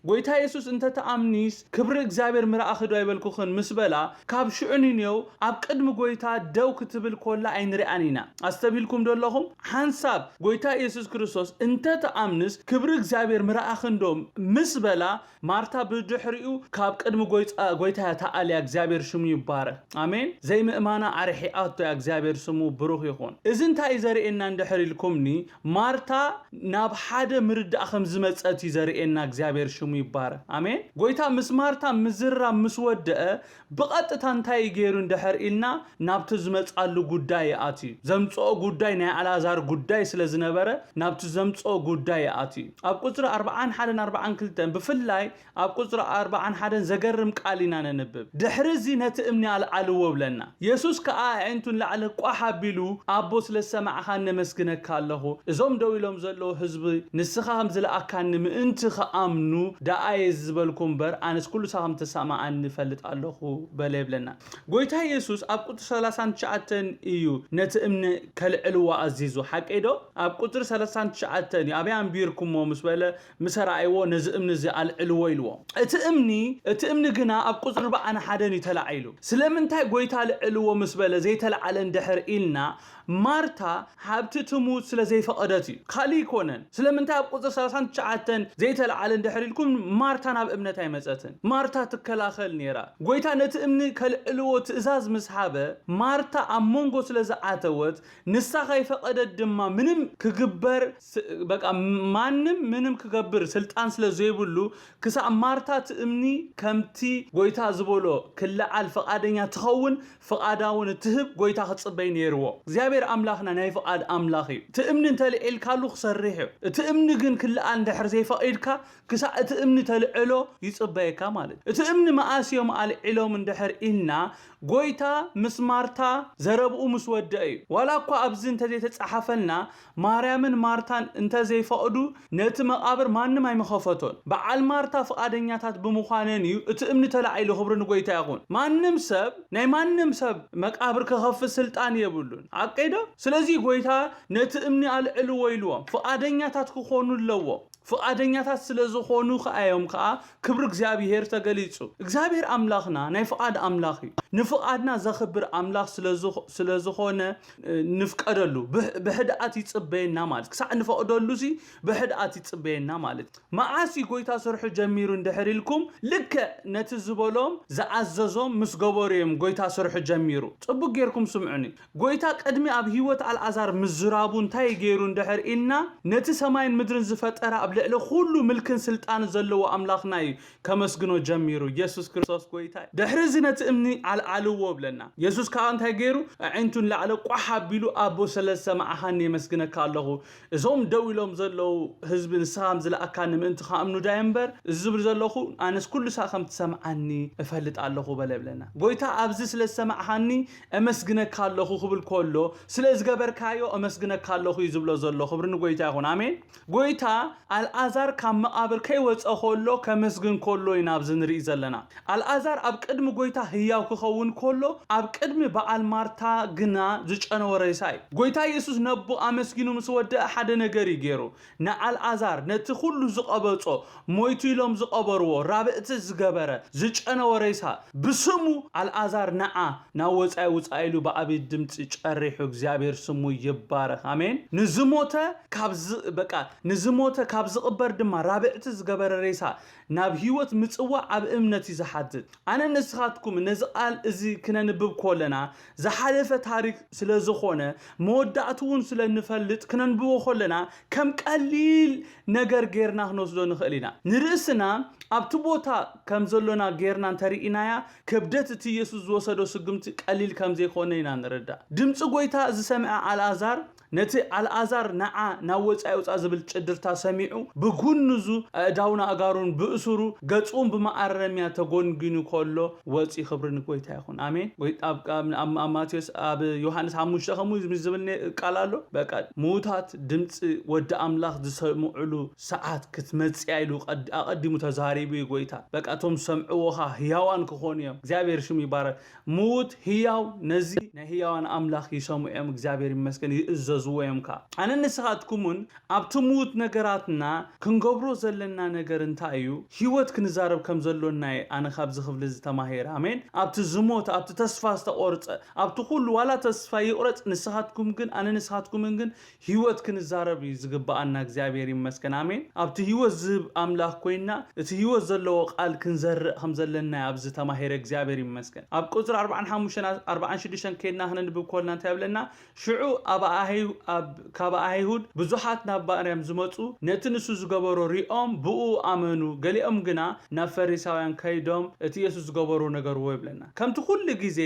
ጎይታ የሱስ እንተ ተኣምኒስ ክብሪ እግዚኣብሔር ምረኣኺ ዶ ኣይበልኩኽን ምስ በላ ካብ ሽዑ ንኔው ኣብ ቅድሚ ጎይታ ደው ክትብል ኮላ ኣይንሪኣን ኢና። ኣስተብሂልኩም ዶ ኣለኹም? ሓንሳብ ጎይታ የሱስ ክርስቶስ እንተ ተኣምንስ ክብሪ እግዚኣብሔር ምረኣኽን ዶ ምስ በላ ማርታ ብድሕሪኡ ካብ ቅድሚ ጎይታ እያ ተኣልያ። እግዚኣብሔር ሽሙ ይባረኽ። ኣሜን። ዘይምእማና ኣርሒኣቶ እያ። እግዚኣብሔር ስሙ ብሩኽ ይኹን። እዚ እንታይ እዩ ዘርእየና እንድሕር ኢልኩምኒ ማርታ ናብ ሓደ ምርዳእ ከም ዝመጸት እዩ ዘርእየና። እግዚኣብሔር ሽሙ ይባረኽ። ኣሜን። ጎይታ ምስ ማርታ ምዝራብ ምስ ወደአ ብቐጥታ እንታይ እዩ ገይሩ እንድሕር ኢልና ናብቲ ዝመጻሉ ጉዳይ ይኣትዩ። ዘምጽኦ ጉዳይ ናይ ኣልኣዛር ጉዳይ ስለ ዝነበረ ናብቲ ዘምጽኦ ጉዳይ ይኣትዩ። ኣብ ቁጽሪ ኣርብዓን ሓደን ኣርብዓን ክልተን ብፍላይ ኣብ ቁጽሪ ኣርብዓን ሓደን ዘገርም ቃል ኢና ነንብብ። ድሕሪ እዚ ነቲ እምኒ ኣልዓልዎ ብለና። የሱስ ከኣ ኣዒንቱ ንላዕሊ ቋሕ ኣቢሉ ኣቦ ስለ ዝሰማዕኻኒ ነመስግነካ ኣለኹ። እዞም ደው ኢሎም ዘለዉ ህዝቢ ንስኻ ከም ዝለኣካኒ ምእንቲ ክኣምኑ ደኣ እየ ዝበልኩ እምበር ኣነስ ኩሉ ሳብ ከም ተሰማዓኒ እፈልጥ ኣለኹ በለ ይብለና። ጎይታ የሱስ ኣብ ቁጽሪ ሰላሳን ትሽዓተን እዩ ነቲ እምኒ ከልዕልዎ ኣዚዙ። ሓቀይ ዶ? ኣብ ቁጽሪ ሰላሳን ትሽዓተን እዩ። ኣበይ ኣንቢርኩሞ ምስ በለ ምስ ኣረኣይዎ ነዚ እምኒ እዚ ኣልዕልዎ ኢልዎ። እቲ እምኒ እቲ እምኒ ግና ኣብ ቁጽሪ ኣርብዓን ሓደን እዩ ተላዒሉ። ስለምንታይ ጎይታ ልዕልዎ ምስ በለ ዘይተላዓለ እንድሕር ኢልና ማርታ ሓብቲ ትሙት ስለ ዘይፈቐደት እዩ። ካልእ ኣይኮነን። ስለምንታይ ኣብ ቁጽሪ ሰላሳን ትሽዓተን ዘይተላዓለ እንድሕር ኢልኩም ማርታ ናብ እምነት ኣይመጸትን። ማርታ ትከላኸል ነይራ። ጎይታ ነቲ እምኒ ከልዕልዎ ትእዛዝ ምስ ሃበ ማርታ ኣብ መንጎ ስለ ዝኣተወት ንሳ ከይፈቐደት ድማ ምንም ክግበር ስ- በቃ ማንም ምንም ክገብር ስልጣን ስለ ዘይብሉ ክሳብ ማርታ እቲ እምኒ ከምቲ ጎይታ ዝበሎ ክለዓል ፍቓደኛ ትኸውን ፍቓዳ እውን እትህብ ጎይታ ክጽበይ ነይርዎ። እግዚኣብሔር ኣምላኽና ናይ ፍቓድ ኣምላኽ እዩ። እቲ እምኒ እንተልዒልካሉ ክሰርሕ እዩ። እቲ እምኒ ግን ክለዓል እንድሕር ዘይፈቒድካ ክሳዕ እቲ እምኒ ተልዕሎ ይጽበየካ ማለት እዩ። እቲ እምኒ መኣስ እዮም ኣልዒሎም እንድሕር ኢልና ጎይታ ምስ ማርታ ዘረብኡ ምስ ወደአ እዩ። ዋላ እኳ ኣብዚ እንተዘይተጻሓፈልና ማርያምን ማርታን እንተዘይፈቕዱ ነቲ መቓብር ማንም ኣይምኸፈቶን። በዓል ማርታ ፍቓደኛታት ብምዃነን እዩ እቲ እምኒ ተላዒሉ። ክብሪ ንጎይታ ይኹን። ማንም ሰብ ናይ ማንም ሰብ መቃብር ክኸፍት ስልጣን የብሉን። ኣቀይዶ ስለዚ ጎይታ ነቲ እምኒ ኣልዕልዎ ኢልዎም። ፍቓደኛታት ክኾኑ ኣለዎም። ፍቓደኛታት ስለ ዝኾኑ ከኣ እዮም ከኣ ክብሪ እግዚኣብሔር ተገሊጹ። እግዚኣብሔር ኣምላኽና ናይ ፍቓድ ኣምላኽ እዩ። ንፍቓድና ዘኽብር ኣምላኽ ስለ ዝኾ- ስለ ዝኾነ እ፣ ንፍቀደሉ ብህ- ብሕድኣት ይጽበየና ማለት ክሳዕ ንፈቕደሉ ሲ ብሕድኣት ይጽበየና ማለት። መዓስ እዩ ጎይታ ስርሑ ጀሚሩ እንድሕር ኢልኩም ልክዕ ነቲ ዝበሎም ዝኣዘዞም ምስ ገበሩ እዮም ጎይታ ስርሑ ጀሚሩ። ጽቡቅ ጌርኩም ስምዑኒ። ጎይታ ቅድሚ ኣብ ህይወት ኣልኣዛር ምዝራቡ እንታይ ገይሩ እንድሕር ኢልና ነቲ ሰማይን ምድርን ዝፈጠረ ኣብ ልዕሊ ኩሉ ምልክን ስልጣን ዘለዎ ኣምላኽና እዩ ከመስግኖ ጀሚሩ። ኢየሱስ ክርስቶስ ጎይታ እዩ። ድሕሪ እዚ ነቲ እምኒ ኣልዓልዎ ብለና። ኢየሱስ ከዓ እንታይ ገይሩ? ኣዒንቱ ንላዕሊ ቋሕ ኣቢሉ ኣቦ ስለ ዝሰማዕኻኒ የመስግነካ ኣለኹ። እዞም ደው ኢሎም ዘለዉ ህዝቢ ንስኻ ከም ዝለኣካኒ ምእንቲ ከኣምኑ ዳየ እምበር እዚ ዝብል ዘለኹ ኣነስ ኩሉ ሳዕ ከም ትሰምዓኒ እፈልጥ ኣለኹ በለ ብለና። ጎይታ ኣብዚ ስለ ዝሰማዕኻኒ እመስግነካ ኣለኹ ክብል ከሎ ስለ ዝገበርካዮ እመስግነካ ኣለኹ እዩ ዝብሎ ዘሎ። ክብሪ ንጎይታ ይኹን። ኣሜን። ጎይታ ኣልኣዛር ካብ መቓብር ከይወፀ ከሎ ከመስግን ከሎ ኢና ኣብዚ ንርኢ ዘለና። ኣልኣዛር ኣብ ቅድሚ ጎይታ ህያው ክኸውን ከሎ ኣብ ቅድሚ በዓል ማርታ ግና ዝጨነወ ሬሳ እዩ። ጎይታ ኢየሱስ ነቦ ኣመስጊኑ ምስ ወደአ ሓደ ነገር እዩ ገይሩ። ንኣልኣዛር ነቲ ኩሉ ዝቐበጾ ሞይቱ ኢሎም ዝቐበርዎ ራብእቲ ዝገበረ ዝጨነወ ሬሳ ብስሙ ኣልኣዛር ንዓ ናብ ወጻኢ ውጻእ ኢሉ ብዓቢ ድምጺ ጨሪሑ እግዚኣብሔር ስሙ ይባረኽ። ኣሜን። ንዝሞተ ካብ ዝ- በቃ ንዝሞተ ካብ ዝቕበር ድማ ራብዕቲ ዝገበረ ሬሳ ናብ ህይወት ምጽዋዕ ኣብ እምነት እዩ ዝሓትት። ኣነ ንስኻትኩም ነዚ ቃል እዚ ክነንብብ ከለና ዝሓለፈ ታሪክ ስለ ዝኾነ መወዳእቱ እውን ስለ ንፈልጥ ክነንብቦ ከለና ከም ቀሊል ነገር ጌርና ክንወስዶ ንኽእል ኢና። ንርእስና ኣብቲ ቦታ ከም ዘሎና ጌርና እንተርኢናያ ክብደት እቲ ኢየሱስ ዝወሰዶ ስጉምቲ ቀሊል ከም ዘይኮነ ኢና ንርዳእ። ድምፂ ጎይታ ዝሰምዐ ኣልኣዛር ነቲ ኣልኣዛር ንዓ ናብ ወፃኢ ውፃ ዝብል ጭድርታ ሰሚዑ ብጉንዙ ኣእዳውን ኣእጋሩን ብእሱሩ ገፁን ብመኣረምያ ተጎንጊኑ ከሎ ወፂ። ክብሪ ንጎይታ ይኹን። ኣሜን። ኣብ ማቴዎስ ኣብ ዮሃንስ ሓሙሽተ ከምኡ ዝብል ቃል ኣሎ። በቃ ምዉታት ድምፂ ወዲ ኣምላኽ ዝሰምዑሉ ሰዓት ክትመፅያ ኢሉ ኣቐዲሙ ተዛሪቡ እዩ ጎይታ። በቃ እቶም ሰምዕዎኻ ህያዋን ክኾኑ እዮም። እግዚኣብሔር ሽም ይባረክ። ምዉት ህያው ነዚ ናይ ህያዋን ኣምላኽ ይሰምዑ እዮም። እግዚኣብሔር ይመስገን። ይእዘዝዎ እዮም። ከ ኣነ ንስኻትኩምን ኣብቲ ምዉት ነገራትና ክንገብሮ ዘለና ነገር እንታይ እዩ? ህይወት ክንዛረብ ከም ዘሎና እየ ኣነ ካብዚ ክፍሊ ዝተማሂረ። ኣሜን። ኣብቲ ዝሞት፣ ኣብቲ ተስፋ ዝተቆርጸ፣ ኣብቲ ኩሉ ዋላ ተስፋ ይቁረጽ፣ ንስኻትኩም ግን ኣነ ንስኻትኩምን ግን ህይወት ክንዛረብ እዩ ዝግብኣና። እግዚኣብሔር ይመስገን። ኣሜን። ኣብቲ ህይወት ዝህብ ኣምላኽ ኮይና እቲ ህይወት ዘለዎ ቃል ክንዘርእ ከም ዘለና እዩ ኣብዚ ተማሂረ። እግዚኣብሔር ይመስገን። ኣብ ቁፅሪ ኣርባዓን ሓሙሽተን ኣርባዓን ሽዱሽተን ከይድና ክነንብብ ከልና እንታይ ይብለና? ሽዑ ኣብ ኣይሁ- ኣብ- ካብ ኣይሁድ ብዙሓት ናብ ማርያም ዝመጹ ነቲ ንሱ ዝገበሮ ሪኦም ብኡ ኣመኑ። ገሊኦም ግና ናብ ፈሪሳውያን ከይዶም እቲ የሱስ ዝገበሮ ነገርዎ ይብለና። ከምቲ ኩሉ ግዜ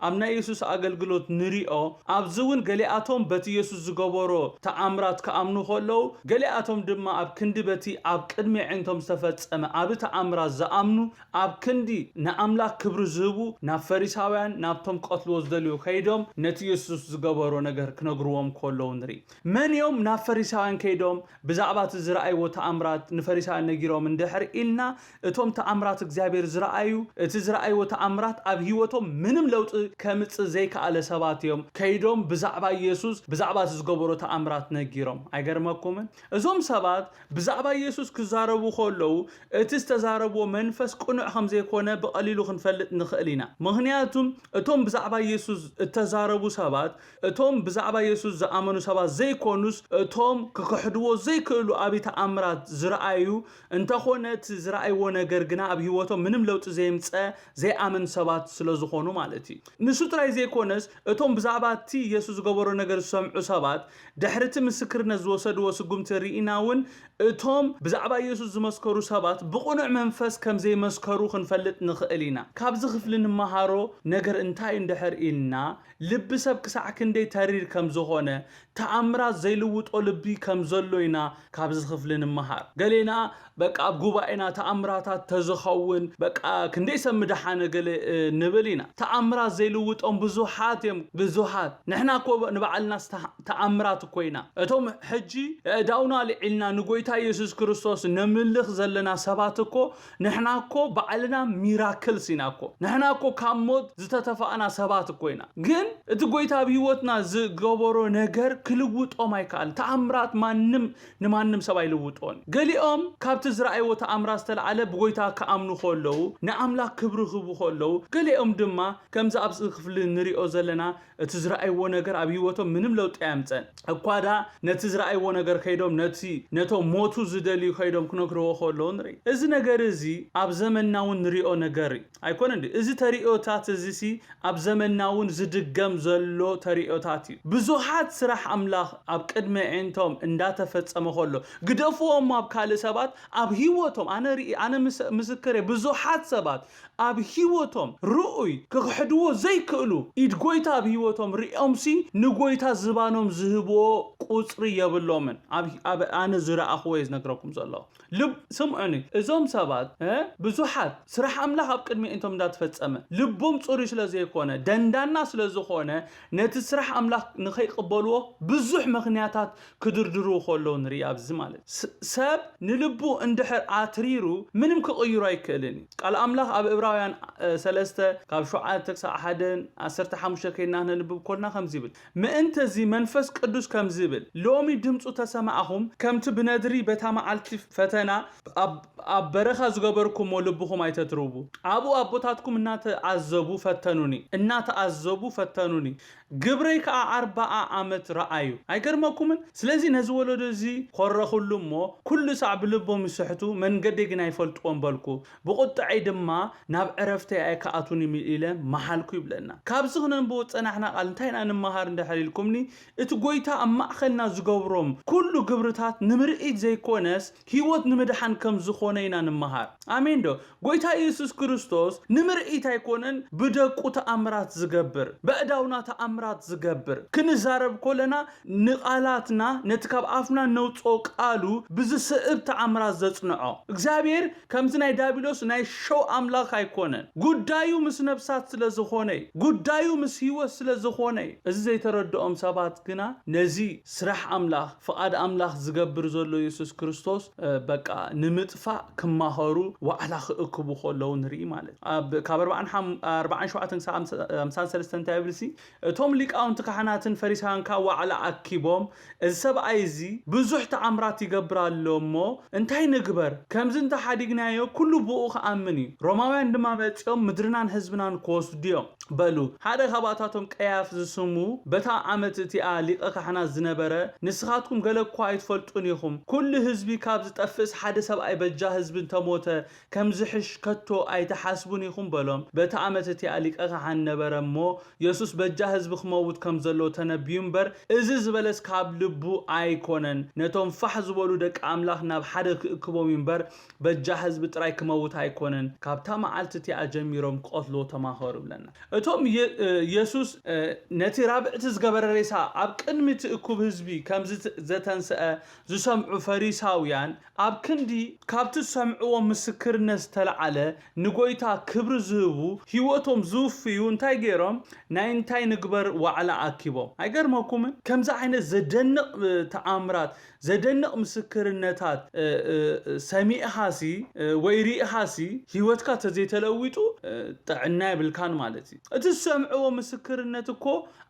ኣብ ናይ የሱስ ኣገልግሎት ንሪኦ፣ ኣብዚ እውን ገሊኣቶም በቲ የሱስ ዝገበሮ ተኣምራት ክኣምኑ ከለዉ፣ ገሊኣቶም ድማ ኣብ ክንዲ በቲ ኣብ ቅድሚ ኣዒንቶም ዝተፈጸመ ዓቢ ተኣምራት ዝኣምኑ፣ ኣብ ክንዲ ንኣምላኽ ክብሪ ዝህቡ ናብ ፈሪሳውያን ናብቶም ክቐትልዎ ዝደልዩ ከይዶም ነቲ የሱስ ዝገበሮ ነገር ክነግርዎም ከለዉ ንርኢ። መን እዮም ናብ ፈሪሳውያን ከይዶም ብዛዕባ እቲ ዝረኣይዎ ተኣምራት ንፈሪሳውያን ነጊሮም እንድሕር ኢልና፣ እቶም ተኣምራት እግዚኣብሔር ዝረኣዩ፣ እቲ ዝረኣይዎ ተኣምራት ኣብ ህይወቶም ምንም ለውጢ ከምጽእ ዘይከኣለ ሰባት እዮም ከይዶም ብዛዕባ ኢየሱስ ብዛዕባ እቲ ዝገበሮ ተኣምራት ነጊሮም። ኣይገርመኩምን? እዞም ሰባት ብዛዕባ ኢየሱስ ክዛረቡ ከለዉ እቲ ዝተዛረብዎ መንፈስ ቅኑዕ ከም ዘይኮነ ብቐሊሉ ክንፈልጥ ንኽእል ኢና። ምኽንያቱም እቶም ብዛዕባ ኢየሱስ እተዛረቡ ሰባት እቶም ብዛዕባ የሱስ ዝኣመኑ ሰባት ዘይኮኑስ፣ እቶም ክኽሕድዎ ዘይክእሉ ዓቢ ተኣምራት ዝረኣዩ፣ እንተኾነ እቲ ዝረኣይዎ ነገር ግና ኣብ ህይወቶም ምንም ለውጢ ዘየምጸ ዘይኣምን ሰባት ስለ ዝኾኑ ማለት እዩ። ንሱ ጥራይ ዘይኮነስ፣ እቶም ብዛዕባ እቲ የሱስ ዝገበሮ ነገር ዝሰምዑ ሰባት፣ ድሕሪ እቲ ምስክርነት ዝወሰድዎ ስጉምቲ ርኢና እውን፣ እቶም ብዛዕባ የሱስ ዝመስከሩ ሰባት ብቕኑዕ መንፈስ ከም ዘይመስከሩ ክንፈልጥ ንኽእል ኢና። ካብዚ ክፍሊ ንመሃሮ ነገር እንታይ እንድሕር ኢልና፣ ልቢ ሰብ ክሳዕ ክንደይ ተሪር ከም ዝኾነ፣ ተኣምራት ዘይልውጦ ልቢ ከም ዘሎ ኢና ካብዚ ክፍሊ ንመሃር። ገሌና በቃ ኣብ ጉባኤና ተኣምራታት ተዝኸውን በቃ ክንደይ ሰብ ምደሓነ ገለ፣ እ፣ ንብል ኢና። ተኣምራት ዘይልውጦም ብዙሓት እዮም፣ ብዙሓት። ንሕና እኮ ንባዕልናስ ተኣ-፣ ተኣምራት እኮ ኢና። እቶም ሕጂ ኣእዳውና ኣልዒልና ንጎይታ የሱስ ክርስቶስ ነምልኽ ዘለና ሰባት እኮ ንሕና እኮ ባዕልና ሚራክልስ ኢና እኮ። ንሕና እኮ ካብ ሞት ዝተተፋእና ሰባት እኮ ኢና። ግን እቲ ጎይታ ኣብ ህይወትና ዝገበሮ ነገር ክልውጦም ኣይከኣልን። ተኣምራት ማንም ንማንም ሰብ ኣይልውጦን። ገሊኦም ካብቲ ዝረኣይዎ ተኣምራት ዝተለዓለ ብጎይታ ክኣምኑ ከለዉ፣ ንኣምላኽ ክብሪ ክህቡ ከለዉ፣ ገሊኦም ድማ ከምዚ ኣብዚ ክፍሊ ንሪኦ ዘለና እቲ ዝረኣይዎ ነገር ኣብ ህይወቶም ምንም ለውጢ ኣየምጸን። እኳ ደኣ ነቲ ዝረኣይዎ ነገር ከይዶም ነቲ ነቶም ሞቱ ዝደልዩ ከይዶም ክነግርዎ ከለዉ ንርኢ። እዚ ነገር እዚ ኣብ ዘመንና እውን ንሪኦ ነገር እዩ። ኣይኮነን ድዩ? እዚ ተርእዮታት እዚ ሲ ኣብ ዘመንና እውን ዝድገም ዘሎ ተርእዮታት እዩ። ብዙሓት ስራሕ ኣምላኽ ኣብ ቅድሚ ኣዒንቶም እንዳተፈጸመ ከሎ፣ ግደፍዎ እሞ ኣብ ካልእ ሰባት፣ ኣብ ህይወቶም፣ ኣነ ርኢ-፣ ኣነ ምስ-፣ ምስክር እየ፣ ብዙሓት ሰባት ኣብ ህይወቶም ርኡይ ክኽሕድዎ ዘይክእሉ ኢድ ጎይታ ኣብ ህይወቶም ሪኦምሲ ንጎይታ ዝባኖም ዝህብዎ ቁጽሪ የብሎምን። ኣብ፣ ኣብ ኣነ ዝረኣኽዎ እየ ዝነግረኩም ዘለኹ። ልብ-፣ ስምዑኒ፣ እዞም ሰባት፣ እ፣ ብዙሓት ስራሕ ኣምላኽ ኣብ ቅድሚ ኣዒንቶም እንዳተፈጸመ፣ ልቦም ጽሩይ ስለ ዘይኮነ፣ ደንዳና ስለ ዝኾነ፣ ነቲ ስራሕ ኣምላኽ ንኸይቅበልዎ ብዙሕ ምኽንያታት ክድርድሩ ከለዉ ንርኢ ኣብዚ ማለት። ስ-፣ ሰብ ንልቡ እንድሕር ኣትሪሩ ምንም ክቕይሮ ኣይክእልን እዩ። ቃል ኣምላኽ ኣብ ዕብራውያን፣ እ፣ ሰለስተ ካብ ሸውዓተ ክሳዕ ሓደን ዓሰርተ ሓሙሽተ ከይድና ክነንብብ ከለና ከምዚ ይብል፣ ምእንተዚ መንፈስ ቅዱስ ከምዚ ይብል፣ ሎሚ ድምፁ ተሰማዕኹም፣ ከምቲ ብነድሪ በታ መዓልቲ ፈተና ኣብ ኣብ በረኻ ዝገበርኩሞ ልብኹም ኣይተትርቡ። ኣብኡ ኣቦታትኩም እናተኣዘቡ ፈተኑኒ፣ እናተኣዘቡ ፈተኑኒ። ግብረይ ከኣ ኣርባዓ ዓመት ረኣዩ። ኣይገርመኩምን? ስለዚ ነዚ ወለዶ እዚ ኾረኹሉ እሞ፣ ኩሉ ሳዕ ብልቦም ይስሕቱ፣ መንገደይ ግን ኣይፈልጥዎን በልኩ። ብቑጥዐይ ድማ ናብ ዕረፍተይ ኣይክኣቱን ኢለ መሓልኩ ይብለና። ካብዚ ክነንብቦ ዝጸናሕና ቃል እንታይ ኢና ንመሃር እንድሕር ኢልኩምኒ፣ እቲ ጎይታ ኣብ ማእኸልና ዝገብሮም ኩሉ ግብርታት ንምርኢት ዘይኮነስ ህይወት ንምድሓን ከም ዝኾነ ኢና ንመሃር። ኣሜን ዶ? ጎይታ ኢየሱስ ክርስቶስ ንምርኢት ኣይኮነን ብደቁ ተኣምራት ዝገብር፣ በእዳውና ተኣምራት ዝገብር። ክንዛረብ ኮለና ንቓላትና ነቲ ካብ ኣፍና ነውፅኦ ቃሉ ብዝስዕብ ተኣምራት ዘጽንዖ። እግዚኣብሔር ከምዚ ናይ ዳቢሎስ ናይ ሸው ኣምላኽ ኣይኮነን። ጉዳዩ ምስ ነብሳት ስለ ዝኾነ እዩ። ጉዳዩ ምስ ህይወት ስለ ዝኾነ እዩ። እዚ ዘይተረድኦም ሰባት ግና ነዚ ስራሕ ኣምላኽ፣ ፍቓድ ኣምላኽ ዝገብር ዘሎ የሱስ ክርስቶስ፣ እ፣ በቃ ንምጥፋእ ክማኸሩ ዋዕላ ክእክቡ ከለዉ ንርኢ ማለት እዩ። ኣብ፣ ካብ ኣርባዓን ሓም-፣ ኣርባዓን ሸውዓተን ክሳብ ሃምሳን ሰለስተን እንታይ ይብል ሲ? እቶም ሊቃውንቲ ካህናትን ፈሪሳውያን ከኣ ዋዕላ ኣኪቦም፣ እዚ ሰብኣይ እዚ ብዙሕ ተኣምራት ይገብር ኣሎ እሞ እንታይ ንግበር? ከምዚ እንተሓዲግናዮ ኩሉ ብኡ ክኣምን እዩ። ሮማውያን ድማ መጺኦም ምድርናን ህዝብናን ክወስዱ እዮም በሉ። ሓደ ካብኣታቶም ቀያፍ ዝስሙ በታ ዓመት እቲኣ ሊቀ ካህናት ዝነበረ፣ ንስኻትኩም ገለ እኳ ኣይትፈልጡን ኢኹም። ኩሉ ህዝቢ ካብ ዝጠፍእስ ሓደ ሰብኣይ በጃ ህዝቢ እንተሞተ ከም ዝሕሽ ከቶ ኣይትሓስቡን ኢኹም በሎም። በታ ዓመት እቲኣ ሊቀ ካህን ነበረ እሞ የሱስ በጃ ህዝቢ ክመውት ከም ዘሎ ተነብዩ እምበር፣ እዚ ዝበለስ ካብ ልቡ ኣይኮነን። ነቶም ፋሕ ዝበሉ ደቂ ኣምላኽ ናብ ሓደ ክእክቦም እዩ እምበር፣ በጃ ህዝቢ ጥራይ ክመውት ኣይኮነን። ካብታ መዓልቲ እቲኣ ጀሚሮም ክቐትልዎ ተማኸሩ ይብለና። እቶም የ-፣ እ፣ የሱስ፣ እ፣ ነቲ ራብዕቲ ዝገበረ ሬሳ ኣብ ቅድሚ እቲ እኩብ ህዝቢ ከም ዝት-፣ ዘተንስአ ዝሰምዑ ፈሪሳውያን፣ ኣብ ክንዲ ካብቲ ዝሰምዕዎ ምስክርነት ዝተለዓለ ንጎይታ ክብሪ ዝህቡ፣ ህይወቶም ዝውፍዩ እንታይ ገይሮም? ናይ እንታይ ንግበር ዋዕላ ኣኪቦም። ኣይገርመኩምን? ከምዚ ዓይነት ዘደንቕ፣ እ፣ ተኣምራት፣ ዘደንቕ ምስክርነታት፣ እ፣ እ፣ ሰሚዕኻሲ፣ እ፣ ወይ ሪኢኻሲ፣ ህይወትካ ተዘይተለዊጡ፣ እ፣ ጥዕና የብልካን ማለት እዩ። እቲ ዝሰምዕዎ ምስክርነት እኮ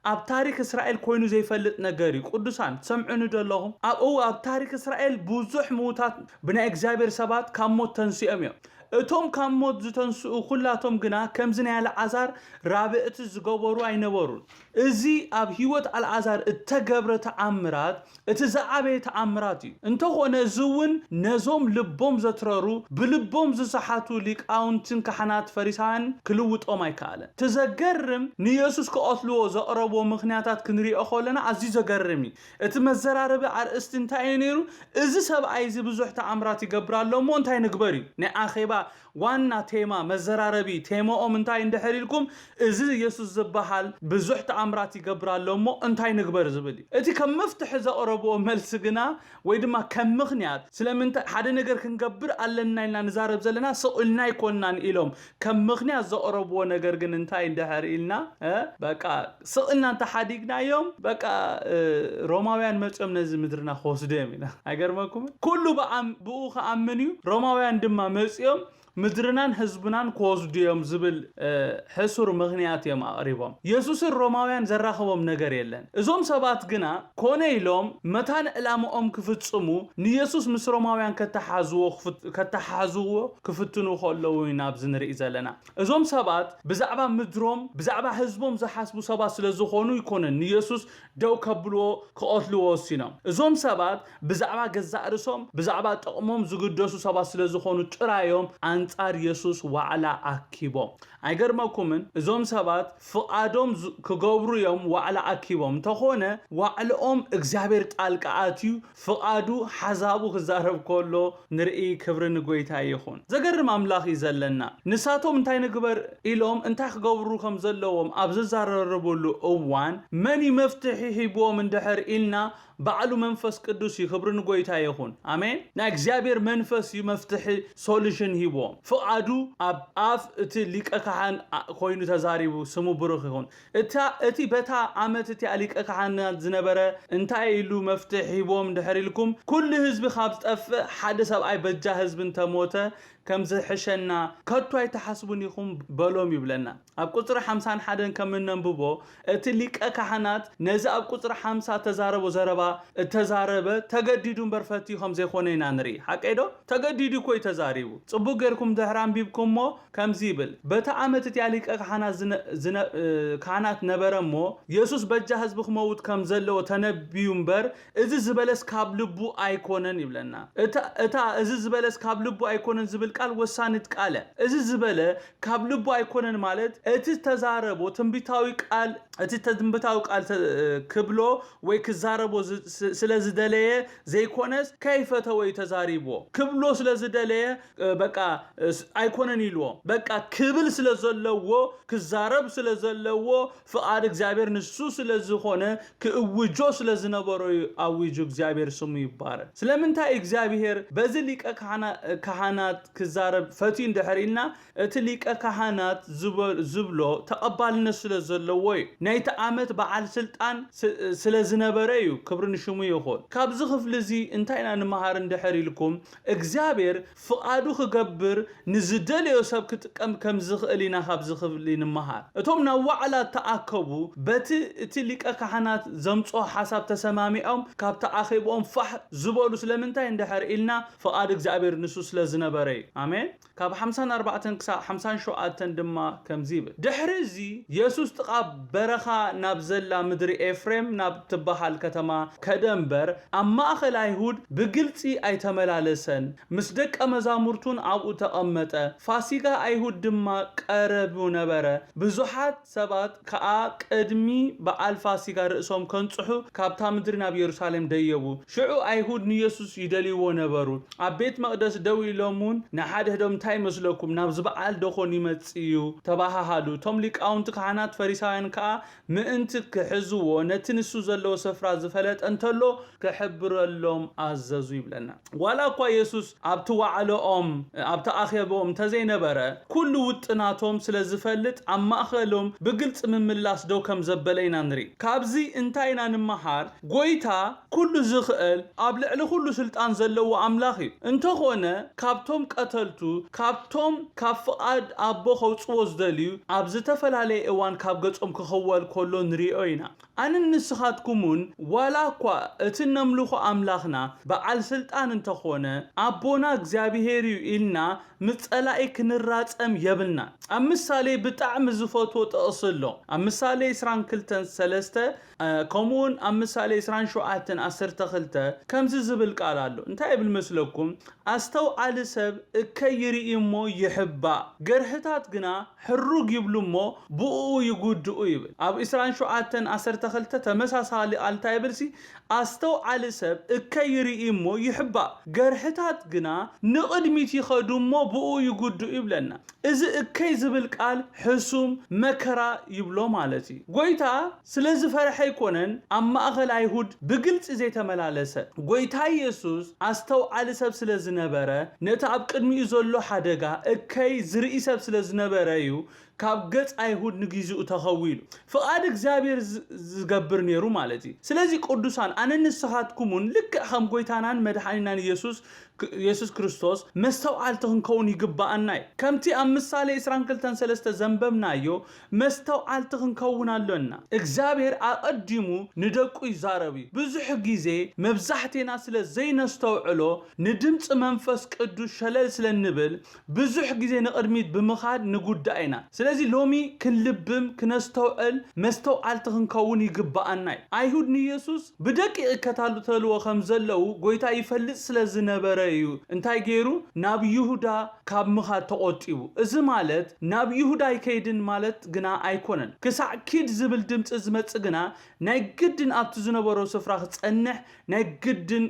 ኣብ ታሪክ እስራኤል ኮይኑ ዘይፈልጥ ነገር እዩ። ቅዱሳን፣ ትሰምዑኒ ዶ ኣለኹም? ኣብ፣ እው፣ ኣብ ታሪክ እስራኤል ብዙሕ ምዉታት ብናይ እግዚኣብሔር ሰባት ካብ ሞት ተንሲኦም እዮም። እቶም ካብ ሞት ዝተንስኡ ኩላቶም ግና ከምዚ ናይ ኣልዓዛር ራብዕቲ ዝገበሩ ኣይነበሩን። እዚ ኣብ ህይወት ኣልዓዛር እተገብረ ተኣምራት እቲ ዝዓበየ ተኣምራት እዩ። እንተኾነ እዚ እውን ነዞም ልቦም ዘትረሩ፣ ብልቦም ዝሰሓቱ ሊቃውንትን ካህናት ፈሪሳውያን ክልውጦም ኣይከኣለን። እቲ ዘገርም ንየሱስ ክቐትልዎ ዘቕረብዎ ምኽንያታት ክንሪኦ ከለና ኣዝዩ ዘገርም እዩ። እቲ መዘራረቢ ኣርእስቲ እንታይ እዩ ነይሩ? እዚ ሰብኣይ እዚ ብዙሕ ተኣምራት ይገብር ኣሎ እሞ እንታይ ንግበር እዩ ናይ ኣኼባ ዋና ቴማ፣ መዘራረቢ ቴማኦም እንታይ እንድሕር ኢልኩም፣ እዚ የሱስ ዝበሃል ብዙሕ ተኣምራት ይገብር ኣሎ እሞ እንታይ ንግበር ዝብል እዩ። እቲ ከም መፍትሒ ዘቕረብዎ መልሲ ግና ወይ ድማ ከም ምኽንያት ስለምንታይ ሓደ ነገር ክንገብር ኣለና ኢልና ንዛረብ ዘለና ስቕ ኢልና ኣይኮንናን ኢሎም ከም ምኽንያት ዘቕረብዎ ነገር ግን እንታይ እንድሕር ኢልና፣ እ፣ በቃ ስቕ ኢልና እንተሓዲግናዮም በቃ፣ እ፣ ሮማውያን መፅኦም ነዚ ምድርና ክወስዱ እዮም ኢና። ኣይገርመኩምን? ኩሉ ብኣም-፣ ብኡ ክኣምን እዩ፣ ሮማውያን ድማ መፅኦም ምድርናን ህዝብናን ክወስዱ እዮም ዝብል፣ እ፣ ሕሱር ምኽንያት እዮም ኣቕሪቦም። የሱስን ሮማውያን ዘራኽቦም ነገር የለን። እዞም ሰባት ግና ኮነ ኢሎም መታን ዕላምኦም ክፍጽሙ ንየሱስ ምስ ሮማውያን ከተሓዝዎ ክፍት-፣ ከተሓዝዎ ክፍትኑ ከለዉ ኢና ኣብዚ ንርኢ ዘለና። እዞም ሰባት ብዛዕባ ምድሮም፣ ብዛዕባ ህዝቦም ዝሓስቡ ሰባት ስለ ዝኾኑ ኣይኮነን ንየሱስ ደው ከብልዎ፣ ክቐትልዎ ወሲኖም። እዞም ሰባት ብዛዕባ ገዛእ ርእሶም፣ ብዛዕባ ጥቕሞም ዝግደሱ ሰባት ስለ ዝኾኑ ጥራዮም ኣንጻር የሱስ ዋዕላ ኣኪቦም። ኣይገርመኩምን? እዞም ሰባት ፍቓዶም ዝ-፣ ክገብሩ እዮም ዋዕላ ኣኪቦም። እንተኾነ ዋዕልኦም እግዚኣብሔር ጣልቃ ኣትዩ ፍቓዱ ሓዛቡ ክዛረብ ከሎ ንርኢ። ክብሪ ንጎይታ ይኹን። ዘገርም ኣምላኽ እዩ ዘለና። ንሳቶም እንታይ ንግበር ኢሎም እንታይ ክገብሩ ከም ዘለዎም ኣብ ዝዛረርብሉ እዋን መን እዩ መፍትሒ ሂብዎም እንድሕር ኢልና ባዕሉ መንፈስ ቅዱስ እዩ። ክብሪ ንጎይታ ይኹን። ኣሜን። ናይ እግዚኣብሔር መንፈስ እዩ መፍትሒ፣ ሶሉሽን ሂብዎም። ፍቓዱ ኣብ ኣፍ እቲ ሊቀ ካህን ኣ-፣ ኮይኑ ተዛሪቡ፣ ስሙ ብሩኽ ይኹን። እታ፣ እቲ በታ ዓመት እቲኣ ሊቀ ካህናት ዝነበረ እንታይ ኢሉ መፍትሒ ሂብዎም እንድሕር ኢልኩም፣ ኩሉ ህዝቢ ካብ ዝጠፍእ ሓደ ሰብኣይ በጃ ህዝቢ እንተሞተ ከም ዝሕሸና ከቶ ኣይትሓስቡን ኢኹም በሎም ይብለና። ኣብ ቁጽሪ ሓምሳን ሓደን ከም እነንብቦ፣ እቲ ሊቀ ካህናት ነዚ ኣብ ቁጽሪ ሓምሳ እተዛረቦ ዘረባ እተዛረበ ተገዲዱ እምበር ፈትዩ ከም ዘይኮነ ኢና ንርኢ። ሓቀይ ዶ? ተገዲዱ እኮ እዩ ተዛሪቡ። ጽቡቅ ጌርኩም ድሕሪ ኣንቢብኩሞ ከምዚ ይብል፣ በቲ ዓመት እቲኣ ሊቀ ካህናት ዝነ- ዝነ- እ፣ ካህናት ነበረ እሞ፣ የሱስ በጃ ህዝቢ ክመውት ከም ዘለዎ ተነብዩ እምበር፣ እዚ ዝበለስ ካብ ልቡ ኣይኮነን ይብለና። እታ እታ እዚ ዝበለስ ካብ ልቡ ኣይኮነን ዝብል ቃል ወሳኒት ቃል እያ። እዚ ዝበለ ካብ ልቡ ኣይኮነን ማለት እቲ ተዛረቦ ትንቢታዊ ቃል እቲ ትንቢታዊ ቃል ተ- ክብሎ ወይ ክዛረቦ ዝ- ስ- ስለ ዝደለየ ዘይኮነስ ከይፈተወ እዩ ተዛሪብዎ። ክብሎ ስለ ዝደለየ እ፣ በቃ እ፣ ስ- ኣይኮነን ኢልዎ። በቃ ክብል ስለ ዘለዎ ክዛረብ ስለ ዘለዎ ፍቓድ እግዚኣብሔር ንሱ ስለ ዝኾነ ክእውጆ ስለ ዝነበሮ እዩ ኣዊጁ። እግዚኣብሔር ስሙ ይባረክ። ስለምንታይ እግዚኣብሔር በዚ ሊቀ ካህና- ካህናት ክዛረብ ፈትዩ እንድሕር ኢልና እቲ ሊቀ ካህናት ዝበ- ዝብሎ ተቐባልነት ስለ ዘለዎ እዩ። ናይቲ ዓመት በዓል ስልጣን ስ- ስለ ዝነበረ እዩ። ክብሪ ንሽሙ ይኹን። ካብዚ ክፍሊ እዚ እንታይ ኢና ንምሃር እንድሕር ኢልኩም እግዚኣብሔር ፍቓዱ ክገብር ንዝደለዮ ሰብ ክጥቀም ከም ዝኽእል ኢና ካብዚ ክፍሊ ንምሃር። እቶም ናብ ዋዕላ እተኣከቡ በቲ እቲ ሊቀ ካህናት ዘምጽኦ ሓሳብ ተሰማሚዖም ካብቲ ኣኼብኦም ፋሕ ዝበሉ ስለምንታይ እንድሕር ኢልና ፍቓድ እግዚኣብሔር ንሱ ስለ ዝነበረ እዩ። ኣሜን። ካብ ሓምሳን ኣርባዕተን ክሳብ ሓምሳን ሸውዓተን ድማ ከምዚ ይብል፣ ድሕሪ እዚ የሱስ ጥቓ በረኻ ናብ ዘላ ምድሪ ኤፍሬም ናብ ትበሃል ከተማ ከደ እምበር ኣብ ማእኸል ኣይሁድ ብግልጺ ኣይተመላለሰን። ምስ ደቀ መዛሙርቱን ኣብኡ ተቐመጠ። ፋሲጋ ኣይሁድ ድማ ቀረቡ ነበረ። ብዙሓት ሰባት ከኣ ቅድሚ በዓል ፋሲጋ ርእሶም ከንጽሑ ካብታ ምድሪ ናብ የሩሳሌም ደየቡ። ሽዑ ኣይሁድ ንየሱስ ይደልይዎ ነበሩ። ኣብ ቤት መቕደስ ደው ኢሎም እውን ንሓድሕዶም እንታይ ይመስለኩም? ናብዚ በዓል ዶ ኾን ይመጽእ እዩ? ተባሃሃሉ። እቶም ሊቃውንቲ ካህናት ፈሪሳውያን ከኣ ምእንቲ ክሕዝዎ ነቲ ንሱ ዘለዎ ስፍራ ዝፈለጠ እንተሎ ክሕብረሎም ኣዘዙ ይብለና። ዋላ እኳ የሱስ ኣብቲ ዋዕለኦም ኣብቲ ኣኼብኦም እንተዘይነበረ ኩሉ ውጥናቶም ስለ ዝፈልጥ ኣብ ማእኸሎም ብግልፂ ምምላስ ደው ከም ዘበለ ኢና ንርኢ። ካብዚ እንታይ ኢና ንምሃር? ጎይታ ኩሉ ዝኽእል ኣብ ልዕሊ ኩሉ ስልጣን ዘለዎ ኣምላኽ እዩ። እንተኾነ ካብቶም ቀተልቱ ካብቶም ካብ ፍቓድ ኣቦ ከውፅዎ ዝደልዩ ኣብ ዝተፈላለየ እዋን ካብ ገጾም ክኽወል ከሎ ንሪኦ ኢና። ኣንን ንስኻትኩምን ዋላ እኳ እቲ እነምልኾ ኣምላኽና በዓል ስልጣን እንተኾነ ኣቦና እግዚኣብሄር እዩ ኢልና ምስ ጸላኢ ክንራጸም የብልና። ኣብ ምሳሌ ብጣዕሚ ዝፈትዎ ጥቕሲ ኣሎ። ኣብ ምሳሌ ዕስራን ክልተን ሰለስተ ከምኡውን ኣብ ምሳሌ ዕስራን ሸውዓተን ዓሰርተ ክልተ ከምዚ ዝብል ቃል ኣሎ። እንታይ ይብል መስለኩም? ኣስተውዓሊ ሰብ እከይ ይርኢ እሞ ይሕባእ፣ ገርህታት ግና ሕሩግ ይብሉ እሞ ብእኡ ይጉድኡ ይብል። ኣብ ዕስራን ሸውዓተን ዓሰርተ ክልተ ተመሳሳሊ ቃል እንታይ ይብል ሲ? ኣስተውዓሊ ሰብ እከይ ይርኢ እሞ ይሕባእ፣ ገርህታት ግና ንቕድሚት ይኸዱ እሞ ብእኡ ይጉድኡ ይብለና። እዚ እከይ ዝብል ቃል ሕሱም መከራ ይብሎ ማለት እዩ። ጎይታ ስለ ዝፈርሐ ኣይኮነን ኣብ ማእኸል ኣይሁድ ብግልጺ ዘይተመላለሰ። ጎይታ ኢየሱስ ኣስተውዓሊ ሰብ ስለ ዝነበረ ነቲ ኣብ ቅድሚኡ ዘሎ ሓደጋ እከይ ዝርኢ ሰብ ስለ ዝነበረ እዩ ካብ ገጽ ኣይሁድ ንጊዜኡ ተኸዊሉ። ፍቓድ እግዚኣብሔር ዝ- ዝገብር ነይሩ ማለት እዩ። ስለዚ ቅዱሳን ኣነ ንስኻትኩምን ልክዕ ከም ጎይታናን መድሓኒናን ኢየሱስ ክ- የሱስ ክርስቶስ መስተውዓልቲ ክንከውን ይግብኣና እዩ። ከምቲ ኣብ ምሳሌ ዕስራን ክልተን ሰለስተ ዘንበብናዮ መስተውዓልቲ ክንከውን ኣሎና። እግዚኣብሔር ኣቐዲሙ ንደቁ ይዛረብ እዩ። ብዙሕ ግዜ መብዛሕቴና ስለ ዘይነስተውዕሎ ንድምፂ መንፈስ ቅዱስ ሸለል ስለ እንብል ብዙሕ ግዜ ንቕድሚት ብምኻድ ንጉዳእ ኢና። ስለዚ ሎሚ ክንልብም ክነስተውዕል መስተውዓልቲ ክንከውን ይግብኣና እዩ። ኣይሁድ ንየሱስ ብደቂቕ ይከታተልዎ ከም ዘለዉ ጎይታ ይፈልጥ ስለ ዝነበረ እዩ እንታይ ገይሩ ናብ ይሁዳ ካብ ምኻድ ተቖጢቡ። እዚ ማለት ናብ ይሁዳ ኣይከይድን ማለት ግና ኣይኮነን። ክሳዕ ኪድ ዝብል ድምፂ ዝመጽእ ግና ናይ ግድን ኣብቲ ዝነበሮ ስፍራ ክጸንሕ ናይ ግድን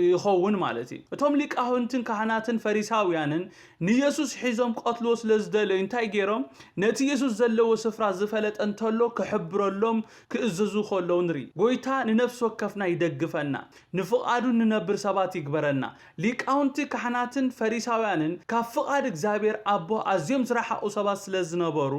ይኸውን ማለት እዩ። እቶም ሊቃውንትን ካህናትን ፈሪሳውያንን ንየሱስ ሒዞም ክቐትልዎ ስለ ዝደለዩ እንታይ ገይሮም? ነቲ የሱስ ዘለዎ ስፍራ ዝፈለጠ እንተሎ ክሕብረሎም ክእዘዙ ከለዉ ንርኢ። ጎይታ ንነፍሲ ወከፍና ይደግፈና፣ ንፍቓዱ ንነብር ሰባት ይግበረና። ሊቃ ሊቃውንቲ ካህናትን ፈሪሳውያንን ካብ ፍቓድ እግዚኣብሔር ኣቦ ኣዝዮም ዝረሓቑ ሰባት ስለ ዝነበሩ፣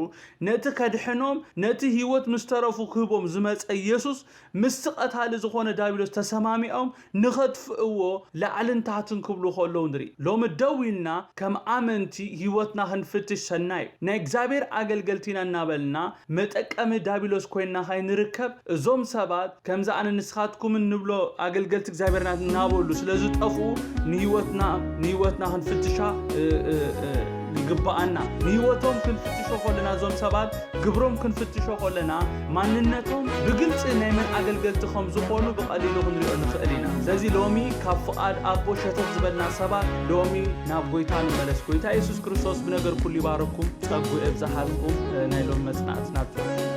ነቲ ከድሕኖም፣ ነቲ ህይወት ምስ ተረፉ ክህቦም ዝመጸ ኢየሱስ ምስቲ ቀታሊ ዝኾነ ዳቢሎስ ተሰማሚዖም ንኸጥፍእዎ ላዕልን ታሕትን ክብሉ ከለዉ ንርኢ። ሎሚ ደው ኢልና ከም ኣመንቲ ህይወትና ክንፍትሽ ሰናይ እዩ። ናይ እግዚኣብሔር ኣገልገልቲ ኢና እናበልና መጠቀሚ ዳቢሎስ ኮይንና ከይንርከብ፣ እዞም ሰባት ከምዚ ኣነ ንስኻትኩምን ንብሎ ኣገልገልቲ እግዚኣብሔርና እናበሉ ስለ ዝጠፍኡ ንህይወትና ንህይወትና ክንፍትሻ እ፣ እ፣ እ፣ ይግብኣና። ንህይወቶም ክንፍትሾ ከለና እዞም ሰባት ግብሮም ክንፍትሾ ከለና ማንነቶም ብግልፂ ናይ መን ኣገልገልቲ ከም ዝኾኑ ብቐሊሉ ክንሪኦ ንኽእል ኢና። ስለዚ ሎሚ ካብ ፍቓድ ኣቦ ሸተት ዝበልና ሰባት ሎሚ ናብ ጎይታ ንመለስ። ጎይታ የሱስ ክርስቶስ ብነገር ኩሉ ይባረኩም፣ ጸጉ የብዝሓልኩም። ናይ ሎሚ መጽናዕትና